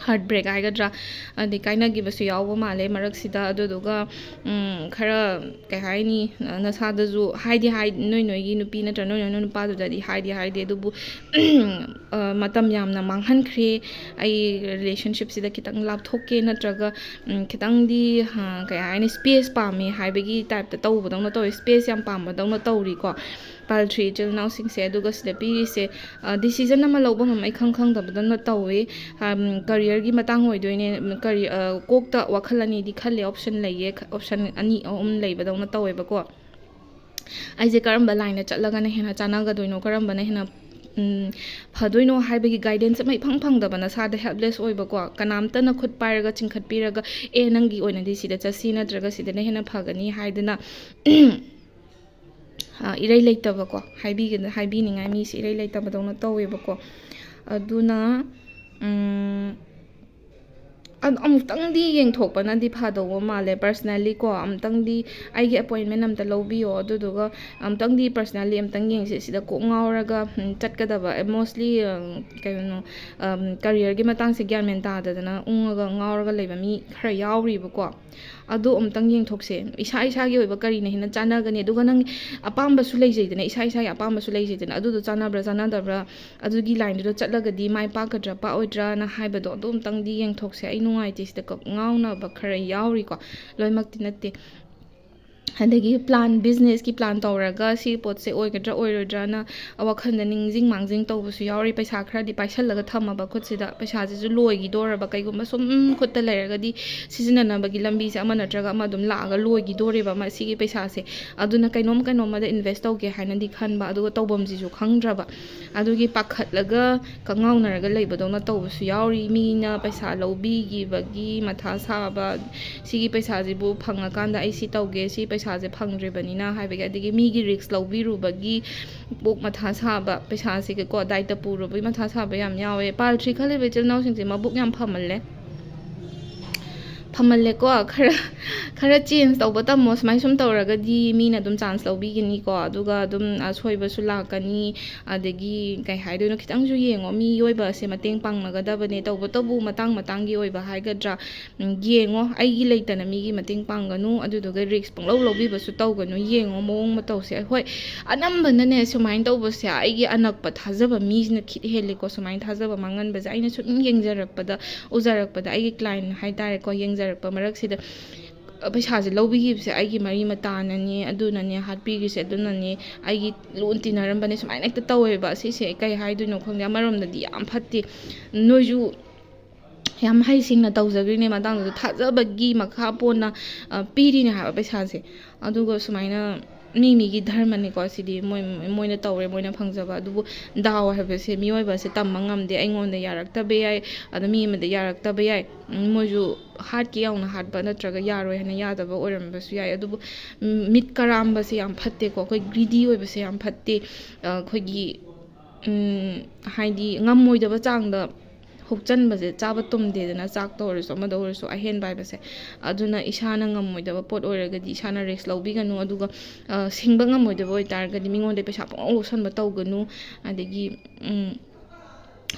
ꯍꯥꯔꯠ ꯕ꯭ꯔꯦꯛ ꯍꯥꯏꯒꯗ꯭ꯔꯥ, ꯑꯗꯩ ꯀꯥꯏꯅꯈꯤꯕꯁꯨ ꯌꯥꯎꯕ ꯃꯥꯜꯂꯦ ꯃꯔꯛꯁꯤꯗ꯫ ꯑꯗꯨꯗꯨꯒ ꯎꯝ, ꯈꯔ, ꯀꯩ ꯍꯥꯏꯅꯤ, ꯅꯁꯥꯗꯁꯨ ꯍꯥꯏꯗꯤ ꯍꯥꯏ, ꯅꯣꯏ ꯅꯣꯏꯒꯤ ꯅꯨꯄꯤ ꯅꯠꯇ꯭ꯔ ꯅꯣꯏ ꯅꯣꯏ ꯅꯨꯄꯥꯗꯨꯗꯗꯤ ꯍꯥꯏꯗꯤ ꯍꯥꯏꯗꯦ, ꯑꯗꯨꯕꯨ ꯑ, ꯃꯇꯝ ꯌꯥꯝꯅ ꯃꯥꯡꯍꯟꯈ꯭ꯔꯦ, ꯑꯩ ꯔꯤꯂꯦꯁꯟꯁꯤꯞꯁꯤꯗ ꯈꯤꯇꯪ ꯂꯥꯞꯊꯣꯛꯀꯦ ꯅꯠꯇ꯭ꯔꯒ ꯎꯝ, ꯈꯤꯇꯪꯗꯤ ꯑ, ꯀꯩ ꯍꯥꯏꯅꯤ, ꯁ꯭ꯄꯦꯁ ꯄꯥꯝꯃꯦ ꯍꯥꯏꯕꯒꯤ ꯇꯥꯏꯞꯇ ꯇꯧꯕꯗꯧꯅ ꯇꯧꯋꯦ, ꯁ꯭ꯄꯦꯁ ꯌꯥꯝ ꯄꯥꯝꯕꯗꯧꯅ ꯇꯧꯔꯤꯀꯣ꯫ ꯄꯥꯜ ꯊ꯭ꯔꯤ ꯏꯆꯤꯜ ꯏꯅꯥꯎꯁꯤꯡꯁꯦ꯫ ꯑꯗꯨꯒ ꯁꯤꯗ ꯄꯤꯔꯤꯁꯦ ꯗꯤꯁꯤꯖꯟ ꯑꯃ ꯂꯧꯕ ꯉꯝꯃ ꯏꯈꯪ ꯈꯪꯗꯕꯗꯧꯅ ꯇꯧꯋꯤ꯫ ꯀꯔꯤꯌꯔꯒꯤ ꯃꯇꯥꯡ ꯑꯣꯏꯗꯣꯏꯅꯦ꯫ ꯀꯔꯤ, ꯀꯣꯛꯇ ꯋꯥꯈꯜ ꯑꯅꯤꯗꯤ ꯈꯜꯂꯦ, ꯑꯣꯞꯁꯟ ꯂꯩꯌꯦ, ꯑꯣꯞꯁꯟ ꯑꯅꯤ ꯑꯍꯨꯝ ꯂꯩꯕꯗꯧꯅ ꯇꯧꯋꯦꯕꯀꯣ꯫ ꯑꯩꯁꯦ ꯀꯔꯝꯕ ꯂꯥꯏꯟꯗ ꯆꯠꯂꯒꯅ ꯍꯦꯟꯅ ꯆꯥꯟꯅꯒꯗꯣꯏꯅꯣ, ꯀꯔꯝꯕꯅ ꯍꯦꯟꯅ ꯎꯝ, ꯐꯗꯣꯏꯅꯣ ꯍꯥꯏꯕꯒꯤ ꯒꯥꯏꯗꯦꯟꯁ ꯑꯃ ꯏꯐꯪ ꯐꯪꯗꯕ, ꯅꯁꯥꯗ ꯍꯦꯜꯞꯂꯦꯁ ꯑꯣꯏꯕꯀꯣ꯫ ꯀꯅꯥꯝꯇꯅ ꯈꯨꯠ ꯄꯥꯏꯔꯒ ꯆꯤꯡꯈꯠꯄꯤꯔꯒ, "ꯑꯦ, ꯅꯪꯒꯤ ꯑꯣꯏꯅꯗꯤ ꯁꯤꯗ ꯆꯠꯁꯤ, ꯅꯠꯇ꯭ꯔꯒ ꯁꯤꯗꯅ ꯍꯦꯟꯅ ꯐꯒꯅꯤ" ꯍꯥꯏꯗꯅ ꯑ, ꯏꯔꯩ ꯂꯩꯇꯕꯀꯣ, ꯍꯥꯏꯕꯤꯒꯅ-, ꯍꯥꯏꯕꯤꯅꯤꯡꯉꯥꯏ ꯃꯤꯁꯦ ꯏꯔꯩ ꯂꯩꯇꯕꯗꯧꯅ ꯇꯧꯋꯦꯕꯀꯣ꯫ ꯑꯗꯨꯅ ꯎꯝ, ꯑ-, ꯑꯃꯨꯛꯇꯪꯗꯤ ꯌꯦꯡꯊꯣꯛꯄꯅꯗꯤ ꯐꯗꯧꯕ ꯃꯥꯜꯂꯦ꯫ ꯄꯔꯁꯅꯦꯜꯂꯤ ꯀꯣ, ꯑꯃꯨꯛꯇꯪꯗꯤ ꯑꯩꯒꯤ ꯑꯦꯄꯣꯏꯟꯃꯦꯟ ꯑꯝꯇ ꯂꯧꯕꯤꯌꯣ, ꯑꯗꯨꯗꯨꯒ ꯑꯃꯨꯛꯇꯪꯗꯤ ꯄꯔꯁꯅꯦꯜꯂꯤ ꯑꯃꯨꯛꯇꯪ ꯌꯦꯡꯁꯦ꯫ ꯁꯤꯗ ꯀꯣꯛ ꯉꯥꯎꯔꯒ ꯎꯝ, ꯆꯠꯀꯗꯕ, ꯃꯣꯁꯂꯤ ꯀꯩꯅꯣ, ꯀꯔꯤꯌꯔꯒꯤ ꯃꯇꯥꯡꯁꯦ ꯒ꯭ꯌꯥꯟ ꯃꯦꯟ ꯇꯥꯗꯗꯅ ꯎꯪꯉꯒ ꯉꯥꯎꯔꯒ ꯂꯩꯕ ꯃꯤ ꯈꯔ ꯌꯥꯎꯔꯤꯕꯀꯣ꯫ ꯑꯗꯣ ꯑꯃꯨꯛꯇꯪ ꯌꯦꯡꯊꯣꯛꯁꯦ, ꯏꯁꯥ ꯏꯁꯥꯒꯤ ꯑꯣꯏꯕ ꯀꯔꯤꯅ ꯍꯦꯟꯅ ꯆꯥꯟꯅꯒꯅꯤ꯫ ꯑꯗꯨꯒ ꯅꯪ ꯑꯄꯥꯝꯕꯁꯨ ꯂꯩꯖꯩꯗꯅ, ꯏꯁꯥ ꯏꯁꯥꯒꯤ ꯑꯄꯥꯝꯕꯁꯨ ꯂꯩꯖꯩꯗꯅ, ꯑꯗꯨꯗꯣ ꯆꯥꯟꯅꯕ꯭ꯔꯥ ꯆꯥꯟꯅꯗꯕ꯭ꯔꯥ, ꯑꯗꯨꯒꯤ ꯂꯥꯏꯟꯗꯨꯗ ꯆꯠꯂꯒꯗꯤ ꯃꯥꯏ ꯄꯥꯛꯀꯗ꯭ꯔꯥ ꯄꯥꯛꯑꯣꯏꯗ꯭ꯔꯥꯅ ꯍꯥꯏꯕꯗꯣ, ꯑꯗꯨ ꯑꯃꯨꯛꯇꯪꯗꯤ ꯌꯦꯡꯊꯣꯛꯁꯦ꯫ ꯑꯩ ꯅꯨꯡꯉꯥꯏꯇꯦ, ꯁꯤꯗ ꯀꯛ-, ꯉꯥꯎꯅꯕ ꯈꯔ ꯌꯥꯎꯔꯤꯀꯣ, ꯂꯣꯏꯅꯃꯛꯇꯤ ꯅꯠꯇꯦ꯫ ꯑꯗꯒꯤ ꯄ꯭ꯂꯥꯟ, ꯕꯤꯖꯤꯅꯦꯁꯀꯤ ꯄ꯭ꯂꯥꯟ ꯇꯧꯔꯒ ꯁꯤ ꯄꯣꯠꯁꯦ ꯑꯣꯏꯒꯗ꯭ꯔꯥ ꯑꯣꯏꯔꯣꯏꯗ꯭ꯔꯥꯅ ꯋꯥꯈꯜꯗ ꯅꯤꯡꯁꯤꯡ ꯃꯥꯡꯖꯤꯡ ꯇꯧꯕꯁꯨ ꯌꯥꯎꯔꯤ꯫ ꯄꯩꯁꯥ ꯈꯔꯗꯤ ꯄꯥꯏꯁꯜꯂꯒ ꯊꯝꯃꯕ ꯈꯨꯠꯁꯤꯗ, ꯄꯩꯁꯥꯁꯤꯁꯨ ꯂꯣꯏꯈꯤꯗꯣꯔꯕ꯫ ꯀꯩꯒꯨꯝꯕ ꯁꯨꯝ ꯈꯨꯠꯇ ꯂꯩꯔꯒꯗꯤ ꯁꯤꯖꯤꯟꯅꯅꯕꯒꯤ ꯂꯝꯕꯤꯁꯦ ꯑꯃ ꯅꯠꯇ꯭ꯔꯒ ꯑꯃ ꯑꯗꯨꯝ ꯂꯥꯛꯑꯒ ꯂꯣꯏꯈꯤꯗꯣꯔꯦꯕ ꯃꯁꯤꯒꯤ ꯄꯩꯁꯥꯁꯦ꯫ ꯑꯗꯨꯅ ꯀꯩꯅꯣꯝ ꯀꯩꯅꯣꯝꯃꯗ ꯏꯟꯚꯦꯁ ꯇꯧꯒꯦ ꯍꯥꯏꯅꯗꯤ ꯈꯟꯕ, ꯑꯗꯨꯒ ꯇꯧꯐꯝꯁꯤꯁꯨ ꯈꯪꯗ꯭ꯔꯕ꯫ ꯑꯗꯨꯒꯤ ꯄꯥꯈꯠꯂꯒ ꯀꯉꯥꯎꯅꯔꯒ ꯂꯩꯕꯗꯧꯅ ꯇꯧꯕꯁꯨ ꯌꯥꯎꯔꯤ꯫ ꯃꯤꯅ ꯄꯩꯁꯥ ꯂꯧꯕꯤꯈꯤꯕꯒꯤ ꯃꯊꯥ ꯁꯥꯕ, ꯁꯤꯒꯤ ꯄꯩꯁꯥꯁꯤꯕꯨ ꯐꯪꯉꯀꯥꯟꯗ ꯑꯩ ꯁꯤ ꯇꯧꯒꯦ, ꯁꯤ ꯄꯩꯁꯥꯁꯦ ꯐꯪꯗ꯭ꯔꯤꯕꯅꯤꯅ ꯍꯥꯏꯕꯒꯤ, ꯑꯗꯒꯤ ꯃꯤꯒꯤ ꯔꯤꯛꯁ ꯂꯧꯕꯤꯔꯨꯕꯒꯤ ꯄꯣꯛ ꯃꯊꯥ ꯁꯥꯕ, ꯄꯩꯁꯥꯁꯤꯒꯀꯣ ꯗꯥꯏꯇ ꯄꯨꯔꯨꯕꯒꯤ ꯃꯊꯥ ꯁꯥꯕ ꯌꯥꯝ ꯌꯥꯎꯋꯦ꯫ ꯄꯥꯜ ꯊ꯭ꯔꯤ ꯈꯜꯂꯤꯕ ꯏꯆꯤꯜ ꯏꯅꯥꯎꯁꯤꯡꯁꯦ ꯃꯕꯨꯛ ꯌꯥꯝ ꯐꯃꯜꯂꯦ꯫ ꯐꯃꯜꯂꯦꯀꯣ꯫ ꯈꯔ, ꯈꯔ ꯆꯦꯟꯖ ꯇꯧꯕ ꯇꯝꯃꯣ꯫ ꯁꯨꯃꯥꯏ ꯁꯨꯝ ꯇꯧꯔꯒꯗꯤ ꯃꯤꯅ ꯑꯗꯨꯝ ꯆꯥꯟꯁ ꯂꯧꯕꯤꯒꯅꯤꯀꯣ, ꯑꯗꯨꯒ ꯑꯗꯨꯝ ꯑꯁꯣꯏꯕꯁꯨ ꯂꯥꯛꯀꯅꯤ꯫ ꯑꯗꯒꯤ ꯀꯩ ꯍꯥꯏꯗꯣꯏꯅꯣ, ꯈꯤꯇꯪꯁꯨ ꯌꯦꯡꯉꯣ꯫ ꯃꯤꯑꯣꯏꯕ ꯑꯁꯦ ꯃꯇꯦꯡ ꯄꯥꯡꯅꯒꯗꯕꯅꯦ꯫ ꯇꯧꯕꯇꯕꯨ ꯃꯇꯥꯡ ꯃꯇꯥꯡꯒꯤ ꯑꯣꯏꯕ ꯍꯥꯏꯒꯗ꯭ꯔꯥ, ꯎꯝ, ꯌꯦꯡꯉꯣ꯫ ꯑꯩꯒꯤ ꯂꯩꯇꯅ ꯃꯤꯒꯤ ꯃꯇꯦꯡ ꯄꯥꯡꯒꯅꯨ, ꯑꯗꯨꯗꯨꯒ ꯔꯤꯛꯁ ꯄꯪꯂꯧ ꯂꯧꯕꯤꯕꯁꯨ ꯇꯧꯒꯅꯨ꯫ ꯌꯦꯡꯉꯣ ꯃꯑꯣꯡ ꯃꯇꯧꯁꯦ꯫ ꯍꯣꯏ, ꯑꯅꯝꯕꯅꯅꯦ ꯁꯨꯃꯥꯏꯅ ꯇꯧꯕꯁꯦ ꯑꯩꯒꯤ ꯑꯅꯛꯄ ꯊꯥꯖꯕ ꯃꯤꯁꯤꯅ ꯈꯤꯠ ꯍꯦꯜꯂꯤꯀꯣ꯫ ꯁꯨꯃꯥꯏꯅ ꯊꯥꯖꯕ ꯃꯥꯡꯍꯟꯕꯁꯦ ꯑꯩꯅ ꯁꯨꯝ ꯌꯦꯡꯖꯔꯛꯄꯗ, ꯎꯖꯔꯛꯄꯗ, ꯑꯩꯒꯤ ꯀ꯭ꯂꯥꯏꯟ ꯍꯥꯏꯇꯥꯔꯦꯀꯣ, ꯌꯦꯡꯖꯔꯛꯄ ꯃꯔꯛꯁꯤꯗ ꯄꯩꯁꯥꯁꯦ ꯂꯧꯕꯤꯈꯤꯕꯁꯦ ꯑꯩꯒꯤ ꯃꯔꯤ ꯃꯇꯥꯅꯅꯦ, ꯑꯗꯨꯅꯅꯦ, ꯍꯥꯠꯄꯤꯈ꯭ꯔꯤꯁꯦ ꯑꯗꯨꯅꯅꯦ, ꯑꯩꯒꯤ ꯂꯨꯅ ꯇꯤꯟꯅꯔꯝꯕꯅꯦ, ꯁꯨꯃꯥꯏꯅ ꯍꯦꯛꯇ ꯇꯧꯋꯦꯕ꯫ ꯁꯤꯁꯦ ꯀꯩ ꯍꯥꯏꯗꯣꯏꯅꯣ ꯈꯪꯗꯦ, ꯑꯃꯔꯣꯝꯗꯗꯤ ꯌꯥꯝ ꯐꯠꯇꯦ꯫ ꯅꯣꯏꯁꯨ ꯌꯥꯝ ꯍꯩꯁꯤꯡꯅ ꯇꯧꯖꯈ꯭ꯔꯤꯅꯦ, ꯃꯇꯥꯡꯗꯨꯗ ꯊꯥꯖꯕꯒꯤ ꯃꯈꯥ ꯄꯣꯟꯅ, ꯑ, ꯄꯤꯔꯤꯅꯦ ꯍꯥꯏꯕ ꯄꯩꯁꯥꯁꯦ꯫ ꯑꯗꯨꯒ ꯁꯨꯃꯥꯏꯅ ꯃꯤ ꯃꯤꯒꯤ ꯙꯔꯃꯅꯤꯀꯣ ꯁꯤꯗꯤ, ꯃꯣꯏ, ꯃꯣꯏꯅ ꯇꯧꯔꯦ, ꯃꯣꯏꯅ ꯐꯪꯖꯕ꯫ ꯑꯗꯨꯕꯨ ꯗꯥꯎ ꯍꯥꯏꯕꯁꯦ ꯃꯤꯑꯣꯏꯕꯁꯦ ꯇꯝꯕ ꯉꯝꯗꯦ꯫ ꯑꯩꯉꯣꯟꯗ ꯌꯥꯔꯛꯇꯕ ꯌꯥꯏ, ꯑꯗ ꯃꯤ ꯑꯃꯗ ꯌꯥꯔꯛꯇꯕ ꯌꯥꯏ꯫ ꯎꯝ, ꯃꯣꯏꯁꯨ ꯍꯥꯠꯀꯦ ꯌꯥꯎꯅ ꯍꯥꯠꯄ ꯅꯠꯇ꯭ꯔꯒ ꯌꯥꯔꯣꯏ ꯍꯥꯏꯅ ꯌꯥꯗꯕ ꯑꯣꯏꯔꯝꯕꯁꯨ ꯌꯥꯏ꯫ ꯑꯗꯨꯕꯨ, ꯎꯝ, ꯃꯤꯠ ꯀꯔꯥꯝꯕꯁꯦ ꯌꯥꯝ ꯐꯠꯇꯦꯀꯣ꯫ ꯑꯩꯈꯣꯏ ꯒ꯭ꯔꯤꯗꯤ ꯑꯣꯏꯕꯁꯦ ꯌꯥꯝ ꯐꯠꯇꯦ꯫ ꯑ, ꯑꯩꯈꯣꯏꯒꯤ, ꯎꯝ, ꯍꯥꯏꯗꯤ ꯉꯝꯃꯣꯏꯗꯕ ꯆꯥꯡꯗ ꯍꯨꯞꯆꯟꯕꯁꯦ ꯆꯥꯕ ꯇꯨꯝꯗꯦꯗꯅ, ꯆꯥꯛꯇ ꯑꯣꯏꯔꯁꯨ ꯑꯃꯗ ꯑꯣꯏꯔꯁꯨ ꯑꯍꯦꯟꯕ ꯍꯥꯏꯕꯁꯦ꯫ ꯑꯗꯨꯅ ꯏꯁꯥꯅ ꯉꯝꯃꯣꯏꯗꯕ ꯄꯣꯠ ꯑꯣꯏꯔꯒꯗꯤ ꯏꯁꯥꯅ ꯔꯤꯛꯁ ꯂꯧꯕꯤꯒꯅꯨ꯫ ꯑꯗꯨꯒ, ꯑ, ꯁꯤꯡꯕ ꯉꯝꯃꯣꯏꯗꯕ ꯑꯣꯏꯇꯥꯔꯒꯗꯤ ꯃꯤꯉꯣꯟꯗ ꯄꯩꯁꯥ ꯄꯪꯂꯧ ꯂꯧꯁꯟꯕ ꯇꯧꯒꯅꯨ꯫ ꯑꯗꯒꯤ, ꯎꯝ,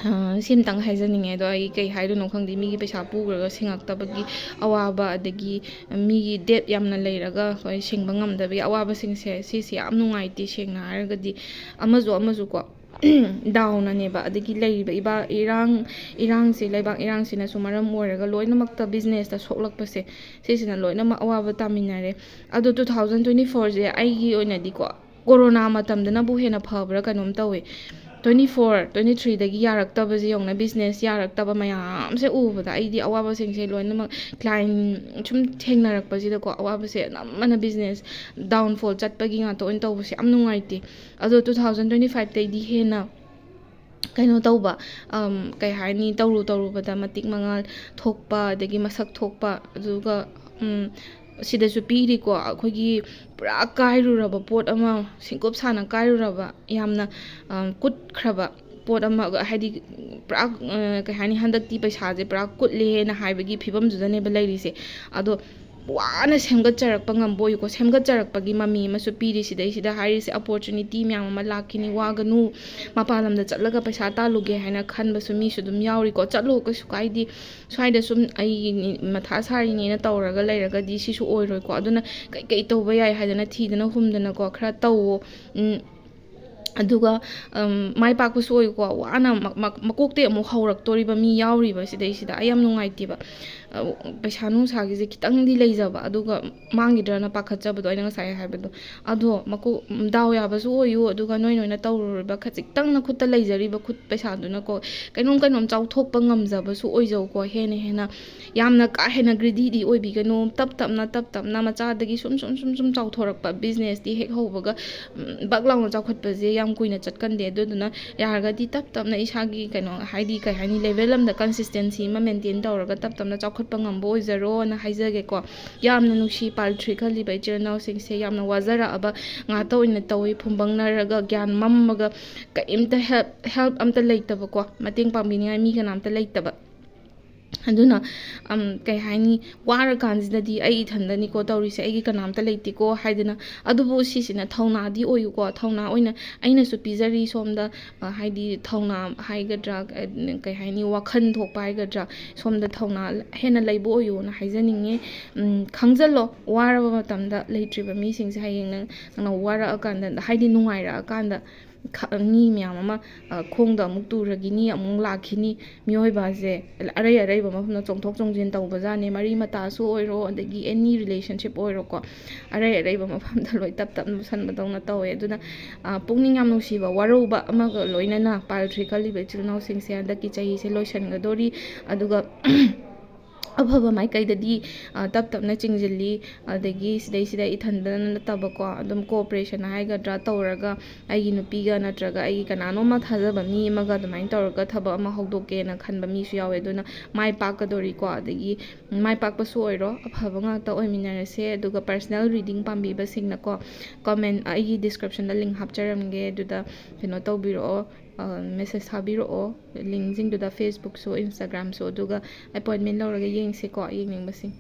ꯑ, ꯁꯤꯝꯇꯪ ꯍꯥꯏꯖꯅꯤꯡꯉꯦ꯫ ꯑꯗꯣ ꯑꯩ ꯀꯩ ꯍꯥꯏꯗꯣꯏꯅꯣ ꯈꯪꯗꯦ꯫ ꯃꯤꯒꯤ ꯄꯩꯁꯥ ꯄꯨꯈ꯭ꯔꯒ ꯁꯤꯡꯉꯛꯇꯕꯒꯤ ꯑꯋꯥꯕ, ꯑꯗꯒꯤ ꯃꯤꯒꯤ ꯗꯦꯠ ꯌꯥꯝꯅ ꯂꯩꯔꯒ ꯑꯩꯈꯣꯏ ꯁꯤꯡꯕ ꯉꯝꯗꯕꯒꯤ ꯑꯋꯥꯕꯁꯤꯡꯁꯦ, ꯁꯤꯁꯦ ꯌꯥꯝ ꯅꯨꯡꯉꯥꯏꯇꯦ꯫ ꯁꯦꯡꯅ ꯍꯥꯏꯔꯒꯗꯤ ꯑꯃꯁꯨ ꯑꯃꯁꯨꯀꯣ ꯗꯥꯎꯅꯅꯦꯕ꯫ ꯑꯗꯒꯤ ꯂꯩꯔꯤꯕ ꯏꯕꯥ ꯏꯔꯥꯡ ꯏꯔꯥꯡꯁꯦ, ꯂꯩꯕꯥꯛ ꯏꯔꯥꯡꯁꯤꯅꯁꯨ ꯃꯔꯝ ꯑꯣꯏꯔꯒ ꯂꯣꯏꯅꯃꯛꯇ ꯕꯤꯖꯤꯅꯦꯁꯇ ꯁꯣꯛꯂꯛꯄꯁꯦ, ꯁꯤꯁꯤꯅ ꯂꯣꯏꯅꯃꯛ ꯑꯋꯥꯕ ꯇꯥꯃꯤꯟꯅꯔꯦ꯫ ꯑꯗꯣ ꯇꯨ ꯊꯥꯎꯖꯟ ꯇ꯭ꯋꯦꯟꯇꯤ ꯐꯣꯔꯁꯦ ꯑꯩꯒꯤ ꯑꯣꯏꯅꯗꯤꯀꯣ, ꯀꯣꯔꯣꯅꯥ ꯃꯇꯝꯗꯅꯕꯨ ꯍꯦꯟꯅ ꯐꯕ꯭ꯔꯥ ꯀꯩꯅꯣꯝ ꯇꯧꯋꯤ꯫ ꯇ꯭ꯋꯦꯟꯇꯤ ꯐꯣꯔ, ꯇ꯭ꯋꯦꯟꯇꯤ ꯊ꯭ꯔꯤꯗꯒꯤ ꯌꯥꯔꯛꯇꯕꯁꯦ ꯌꯦꯡꯉꯨꯅꯦ, ꯕꯤꯖꯤꯅꯦꯁ ꯌꯥꯔꯛꯇꯕ ꯃꯌꯥꯝꯁꯦ ꯎꯕꯗ ꯑꯩꯗꯤ ꯑꯋꯥꯕꯁꯤꯡꯁꯦ ꯂꯣꯏꯅꯃꯛ, ꯀ꯭ꯂꯥꯏꯟ ꯁꯨꯝ ꯊꯦꯡꯅꯔꯛꯄꯁꯤꯗꯀꯣ, ꯑꯋꯥꯕꯁꯦ ꯑꯅꯝꯕꯅ ꯕꯤꯖꯤꯅꯦꯁ ꯗꯥꯎꯟꯐꯣꯜ ꯆꯠꯄꯒꯤ ꯉꯥꯛꯇ ꯑꯣꯏꯅ ꯇꯧꯕꯁꯦ ꯌꯥꯝ ꯅꯨꯡꯉꯥꯏꯇꯦ꯫ ꯑꯗꯣ ꯇꯨ ꯊꯥꯎꯖꯟ ꯇ꯭ꯋꯦꯟꯇꯤ ꯐꯥꯏꯚꯇꯩꯗꯤ ꯍꯦꯟꯅ ꯀꯩꯅꯣ ꯇꯧꯕ, ꯑꯝ, ꯀꯩ ꯍꯥꯏꯅꯤ, ꯇꯧꯔꯨ ꯇꯧꯔꯨꯕꯗ ꯃꯇꯤꯛ ꯃꯉꯥꯜ ꯊꯣꯛꯄ, ꯑꯗꯒꯤ ꯃꯁꯛ ꯊꯣꯛꯄ, ꯑꯗꯨꯒ, ꯎꯝ, ꯁꯤꯗꯁꯨ ꯄꯤꯔꯤꯀꯣ, ꯑꯩꯈꯣꯏꯒꯤ ꯄꯨꯔꯥ ꯀꯥꯏꯔꯨꯔꯕ ꯄꯣꯠ ꯑꯃ, ꯁꯤꯡꯀꯨꯞ ꯁꯥꯅ ꯀꯥꯏꯔꯨꯔꯕ, ꯌꯥꯝꯅ, ꯑꯝ, ꯀꯨꯠꯈ꯭ꯔꯕ ꯄꯣꯠ ꯑꯃ, ꯍꯥꯏꯗꯤ ꯄꯨꯔꯥ, ꯑ, ꯀꯩ ꯍꯥꯏꯅꯤ, ꯍꯟꯗꯛꯇꯤ ꯄꯩꯁꯥꯁꯦ ꯄꯨꯔꯥ ꯀꯨꯠꯂꯦꯅ ꯍꯥꯏꯕꯒꯤ ꯐꯤꯕꯝꯗꯨꯗꯅꯦꯕ ꯂꯩꯔꯤꯁꯦ꯫ ꯑꯗꯣ ꯋꯥꯅ ꯁꯦꯝꯒꯠꯆꯔꯛꯄ ꯉꯝꯕ ꯑꯣꯏꯌꯨꯀꯣ, ꯁꯦꯝꯒꯠꯆꯔꯛꯄꯒꯤ ꯃꯃꯤ ꯑꯃꯁꯨ ꯄꯤꯔꯤ꯫ ꯁꯤꯗꯩꯁꯤꯗ ꯍꯥꯏꯔꯤꯁꯦ, ꯑꯣꯄꯣꯔꯆꯨꯅꯤꯇꯤ ꯃꯌꯥꯝ ꯑꯃ ꯂꯥꯛꯈꯤꯅꯤ, ꯋꯥꯒꯅꯨ, ꯃꯄꯥꯟ ꯂꯝꯗ ꯆꯠꯂꯒ ꯄꯩꯁꯥ ꯇꯥꯜꯂꯨꯒꯦ ꯍꯥꯏꯅ ꯈꯟꯕꯁꯨ ꯃꯤꯁꯨ ꯑꯗꯨꯝ ꯌꯥꯎꯔꯤꯀꯣ꯫ ꯆꯠꯂꯣ, ꯀꯩꯁꯨ ꯀꯥꯏꯗꯦ, ꯁ꯭ꯋꯥꯏꯗ ꯁꯨꯝ ꯑꯩ ꯃꯊꯥ ꯁꯥꯔꯤꯅꯦꯅ ꯇꯧꯔꯒ ꯂꯩꯔꯒꯗꯤ ꯁꯤꯁꯨ ꯑꯣꯏꯔꯣꯏꯀꯣ꯫ ꯑꯗꯨꯅ ꯀꯩꯀꯩ ꯇꯧꯕ ꯌꯥꯏ ꯍꯥꯏꯗꯅ ꯊꯤꯗꯅ ꯍꯨꯝꯗꯅꯀꯣ, ꯈꯔ ꯇꯧꯋꯣ꯫ ꯎꯝ, ꯑꯗꯨꯒ, ꯎꯝ, ꯃꯥꯏ ꯄꯥꯛꯄꯁꯨ ꯑꯣꯏꯀꯣ꯫ ꯋꯥꯅ ꯃ-, ꯃ-, ꯃꯀꯣꯛꯇꯩ ꯑꯃꯨꯛ ꯍꯧꯔꯛꯇꯣꯔꯤꯕ ꯃꯤ ꯌꯥꯎꯔꯤꯕ ꯁꯤꯗꯩꯁꯤꯗ꯫ ꯑꯩ ꯌꯥꯝ ꯅꯨꯡꯉꯥꯏꯇꯦꯕ꯫ ꯑ, ꯄꯩꯁꯥ ꯅꯨꯡꯁꯥꯒꯤꯁꯦ ꯈꯤꯇꯪꯗꯤ ꯂꯩꯖꯕ, ꯑꯗꯨꯒ ꯃꯥꯡꯈꯤꯗ꯭ꯔꯅ ꯄꯥꯈꯠꯆꯕꯗꯣ ꯑꯩꯅ ꯉꯁꯥꯏ ꯍꯥꯏꯕꯗꯣ꯫ ꯑꯗꯣ ꯃꯀꯣꯛ, ꯎꯝ, ꯗꯥꯎ ꯌꯥꯕꯁꯨ ꯑꯣꯏꯌꯨ, ꯑꯗꯨꯒ ꯅꯣꯏ ꯅꯣꯏꯅ ꯇꯧꯔꯨꯔꯤꯕ ꯈꯖꯤꯛꯇꯪ ꯅꯈꯨꯠꯇ ꯂꯩꯖꯔꯤꯕ ꯈꯨꯠ ꯄꯩꯁꯥꯗꯨꯅꯀꯣ, ꯀꯩꯅꯣꯝ ꯀꯩꯅꯣꯝ ꯆꯥꯎꯊꯣꯛꯄ ꯉꯝꯖꯕꯁꯨ ꯑꯣꯏꯖꯧꯀꯣ꯫ ꯍꯦꯟꯅ ꯍꯦꯟꯅ ꯌꯥꯝꯅ ꯀꯥ ꯍꯦꯟꯅ ꯒ꯭ꯔꯤꯗꯤꯗꯤ ꯑꯣꯏꯕꯤꯒꯅꯨ꯫ ꯇꯞ ꯇꯞꯅ, ꯇꯞ ꯇꯞꯅ, ꯃꯆꯥꯗꯒꯤ ꯁꯨꯝ, ꯁꯨꯝ, ꯁꯨꯝ, ꯁꯨꯝ ꯆꯥꯎꯊꯣꯔꯛꯄ ꯕꯤꯖꯤꯅꯦꯁꯇꯤ ꯍꯦꯛ ꯍꯧꯕꯒ, ꯎꯝ, ꯕꯛ ꯂꯥꯎꯅ ꯆꯥꯎꯈꯠꯄꯁꯦ ꯌꯥꯝ ꯀꯨꯏꯅ ꯆꯠꯀꯟꯗꯦ꯫ ꯑꯗꯨꯗꯨꯅ ꯌꯥꯔꯒꯗꯤ ꯇꯞ ꯇꯞꯅ ꯏꯁꯥꯒꯤ ꯀꯩꯅꯣ, ꯍꯥꯏꯗꯤ ꯀꯩ ꯍꯥꯏꯅꯤ, ꯂꯦꯚꯦꯜ ꯑꯃꯗ ꯀꯟꯁꯤꯁꯇꯦꯟꯁꯤ ꯑꯃ ꯃꯦꯟꯇꯦꯟ ꯇꯧꯔꯒ ꯇꯞ ꯇꯞꯅ ꯆꯥꯎꯈꯠꯄ ꯉꯝꯕ ꯑꯣꯏꯖꯔꯣꯅ ꯍꯥꯏꯖꯒꯦꯀꯣ꯫ ꯌꯥꯝꯅ ꯅꯨꯡꯁꯤ ꯄꯥꯜ ꯊ꯭ꯔꯤ ꯈꯜꯂꯤꯕ ꯏꯆꯤꯜ ꯏꯅꯥꯎꯁꯤꯡꯁꯦ꯫ ꯌꯥꯝꯅ ꯋꯥꯖꯔꯛꯑꯕ ꯉꯥꯛꯇ ꯑꯣꯏꯅ ꯇꯧꯏ, ꯐꯨꯝꯕꯪꯅꯔꯒ, ꯒ꯭ꯌꯥꯟ ꯃꯝꯃꯒ, ꯀꯔꯤꯝꯇ ꯍꯦꯜꯞ, ꯍꯦꯜꯞ ꯑꯝꯇ ꯂꯩꯇꯕꯀꯣ, ꯃꯇꯦꯡ ꯄꯥꯡꯕꯤꯅꯤꯡꯉꯥꯏ ꯃꯤ ꯀꯅꯥꯝꯇ ꯂꯩꯇꯕ꯫ ꯑꯗꯨꯅ, ꯑꯝ, ꯀꯩ ꯍꯥꯏꯅꯤ, ꯋꯥꯔꯀꯥꯟꯁꯤꯗꯗꯤ ꯑꯩ ꯏꯊꯟꯗꯅꯤꯀꯣ ꯇꯧꯔꯤꯁꯦ, ꯑꯩꯒꯤ ꯀꯅꯥꯝꯇ ꯂꯩꯇꯦꯀꯣ ꯍꯥꯏꯗꯅ꯫ ꯑꯗꯨꯕꯨ ꯁꯤꯁꯤꯅ ꯊꯧꯅꯥꯗꯤ ꯑꯣꯏꯌꯨꯀꯣ, ꯊꯧꯅꯥ ꯑꯣꯏꯅ ꯑꯩꯅꯁꯨ ꯄꯤꯖꯔꯤ ꯁꯣꯝꯗ, ꯑ, ꯍꯥꯏꯗꯤ ꯊꯧꯅꯥ ꯍꯥꯏꯒꯗ꯭ꯔꯥ, ꯑ, ꯀꯩ ꯍꯥꯏꯅꯤ, ꯋꯥꯈꯜ ꯊꯣꯛꯄ ꯍꯥꯏꯒꯗ꯭ꯔꯥ, ꯁꯣꯝꯗ ꯊꯧꯅꯥ ꯍꯦꯟꯅ ꯂꯩꯕ ꯑꯣꯏꯌꯨꯅ ꯍꯥꯏꯖꯅꯤꯡꯉꯤ꯫ ꯎꯝ, ꯈꯪꯖꯜꯂꯣ, ꯋꯥꯔꯕ ꯃꯇꯝꯗ ꯂꯩꯇ꯭ꯔꯤꯕ ꯃꯤꯁꯤꯡꯁꯦ ꯍꯌꯦꯡ ꯅꯪ, ꯅꯪꯅ ꯋꯥꯔꯛꯑꯀꯥꯟꯗ, ꯍꯥꯏꯗꯤ ꯅꯨꯡꯉꯥꯏꯔꯛꯑꯀꯥꯟꯗ, ꯃꯤ ꯃꯌꯥꯝ ꯑꯃ ꯈꯣꯡꯗ ꯑꯃꯨꯛ ꯇꯨꯔꯈꯤꯅꯤ, ꯑꯃꯨꯛ ꯂꯥꯛꯈꯤꯅꯤ꯫ ꯃꯤꯑꯣꯏꯕ ꯑꯁꯦ ꯑꯔꯩ ꯑꯔꯩꯕ ꯃꯐꯝꯗ ꯆꯣꯡꯊꯣꯛ ꯆꯣꯡꯁꯤꯟ ꯇꯧꯕꯖꯥꯠꯅꯤ꯫ ꯃꯔꯤ ꯃꯇꯥꯁꯨ ꯑꯣꯏꯔꯣ, ꯑꯗꯒꯤ ꯑꯦꯅꯤ ꯔꯤꯂꯦꯁꯟꯁꯤꯞ ꯑꯣꯏꯔꯣꯀꯣ, ꯑꯔꯩ ꯑꯔꯩꯕ ꯃꯐꯝꯗ ꯂꯣꯏ ꯇꯞ ꯇꯞꯅ ꯄꯨꯁꯟꯕꯗꯧꯅ ꯇꯧꯋꯦ꯫ ꯑꯗꯨꯅ ꯄꯨꯛꯅꯤꯡ ꯌꯥꯝ ꯅꯨꯡꯁꯤꯕ ꯋꯥꯔꯧꯕ ꯑꯃꯒ ꯂꯣꯏꯅꯅ ꯄꯥꯏꯜ ꯊ꯭ꯔꯤ ꯈꯜꯂꯤꯕ ꯏꯆꯤꯜ ꯏꯅꯥꯎꯁꯤꯡꯁꯦ ꯍꯟꯗꯛꯀꯤ ꯆꯍꯤꯁꯦ ꯂꯣꯏꯁꯤꯟꯒꯗꯣꯔꯤ꯫ ꯑꯗꯨꯒ ꯑꯐꯕ ꯃꯥꯏꯀꯩꯗꯗꯤ ꯇꯞ ꯇꯞꯅ ꯆꯤꯡꯁꯤꯜꯂꯤ꯫ ꯑꯗꯒꯤ ꯁꯤꯗꯩꯁꯤꯗ ꯏꯊꯟꯗꯅ ꯅꯠꯇꯕꯀꯣ, ꯑꯗꯨꯝ ꯀꯣꯑꯣꯄꯔꯦꯁꯟ ꯍꯥꯏꯒꯗ꯭ꯔꯥ ꯇꯧꯔꯒ, ꯑꯩꯒꯤ ꯅꯨꯄꯤꯒ ꯅꯠꯇ꯭ꯔꯒ ꯑꯩꯒꯤ ꯀꯅꯥꯅꯣꯝꯃ ꯊꯥꯖꯕ ꯃꯤ ꯑꯃꯒ ꯑꯗꯨꯃꯥꯏꯅ ꯇꯧꯔꯒ ꯊꯕꯛ ꯑꯃ ꯍꯧꯗꯣꯛꯀꯦꯅ ꯈꯟꯕ ꯃꯤꯁꯨ ꯌꯥꯎꯋꯦ꯫ ꯑꯗꯨꯅ ꯃꯥꯏ ꯄꯥꯛꯀꯗꯣꯔꯤꯀꯣ꯫ ꯑꯗꯒꯤ ꯃꯥꯏ ꯄꯥꯛꯄꯁꯨ ꯑꯣꯏꯔꯣ, ꯑꯐꯕ ꯉꯥꯛꯇ ꯑꯣꯏꯃꯤꯟꯅꯔꯁꯦ꯫ ꯑꯗꯨꯒ ꯄꯔꯁꯅꯦꯜ ꯔꯤꯗꯤꯡ ꯄꯥꯝꯕꯤꯕꯁꯤꯡꯅꯀꯣ, ꯀꯣꯃꯦꯟ, ꯑꯩꯒꯤ ꯗꯤꯁꯀ꯭ꯔꯤꯞꯁꯟꯗ ꯂꯤꯡ ꯍꯥꯞꯆꯔꯝꯒꯦ, ꯑꯗꯨꯗ ꯀꯩꯅꯣ ꯇꯧꯕꯤꯔꯛꯑꯣ, ꯃꯦꯁꯦꯖ ꯊꯥꯕꯤꯔꯛꯑꯣ꯫ ꯂꯤꯡꯁꯤꯡꯗꯨꯗ ꯐꯦꯁꯕꯨꯛꯁꯨ, ꯏꯟꯁꯇꯥꯒ꯭ꯔꯥꯝꯁꯨ, ꯑꯗꯨꯒ ꯑꯦꯄꯣꯏꯟꯃꯦꯟ ꯂꯧꯔꯒ ꯌꯦꯡꯁꯤꯀꯣ, ꯌꯦꯡꯅꯤꯡꯕꯁꯤꯡ꯫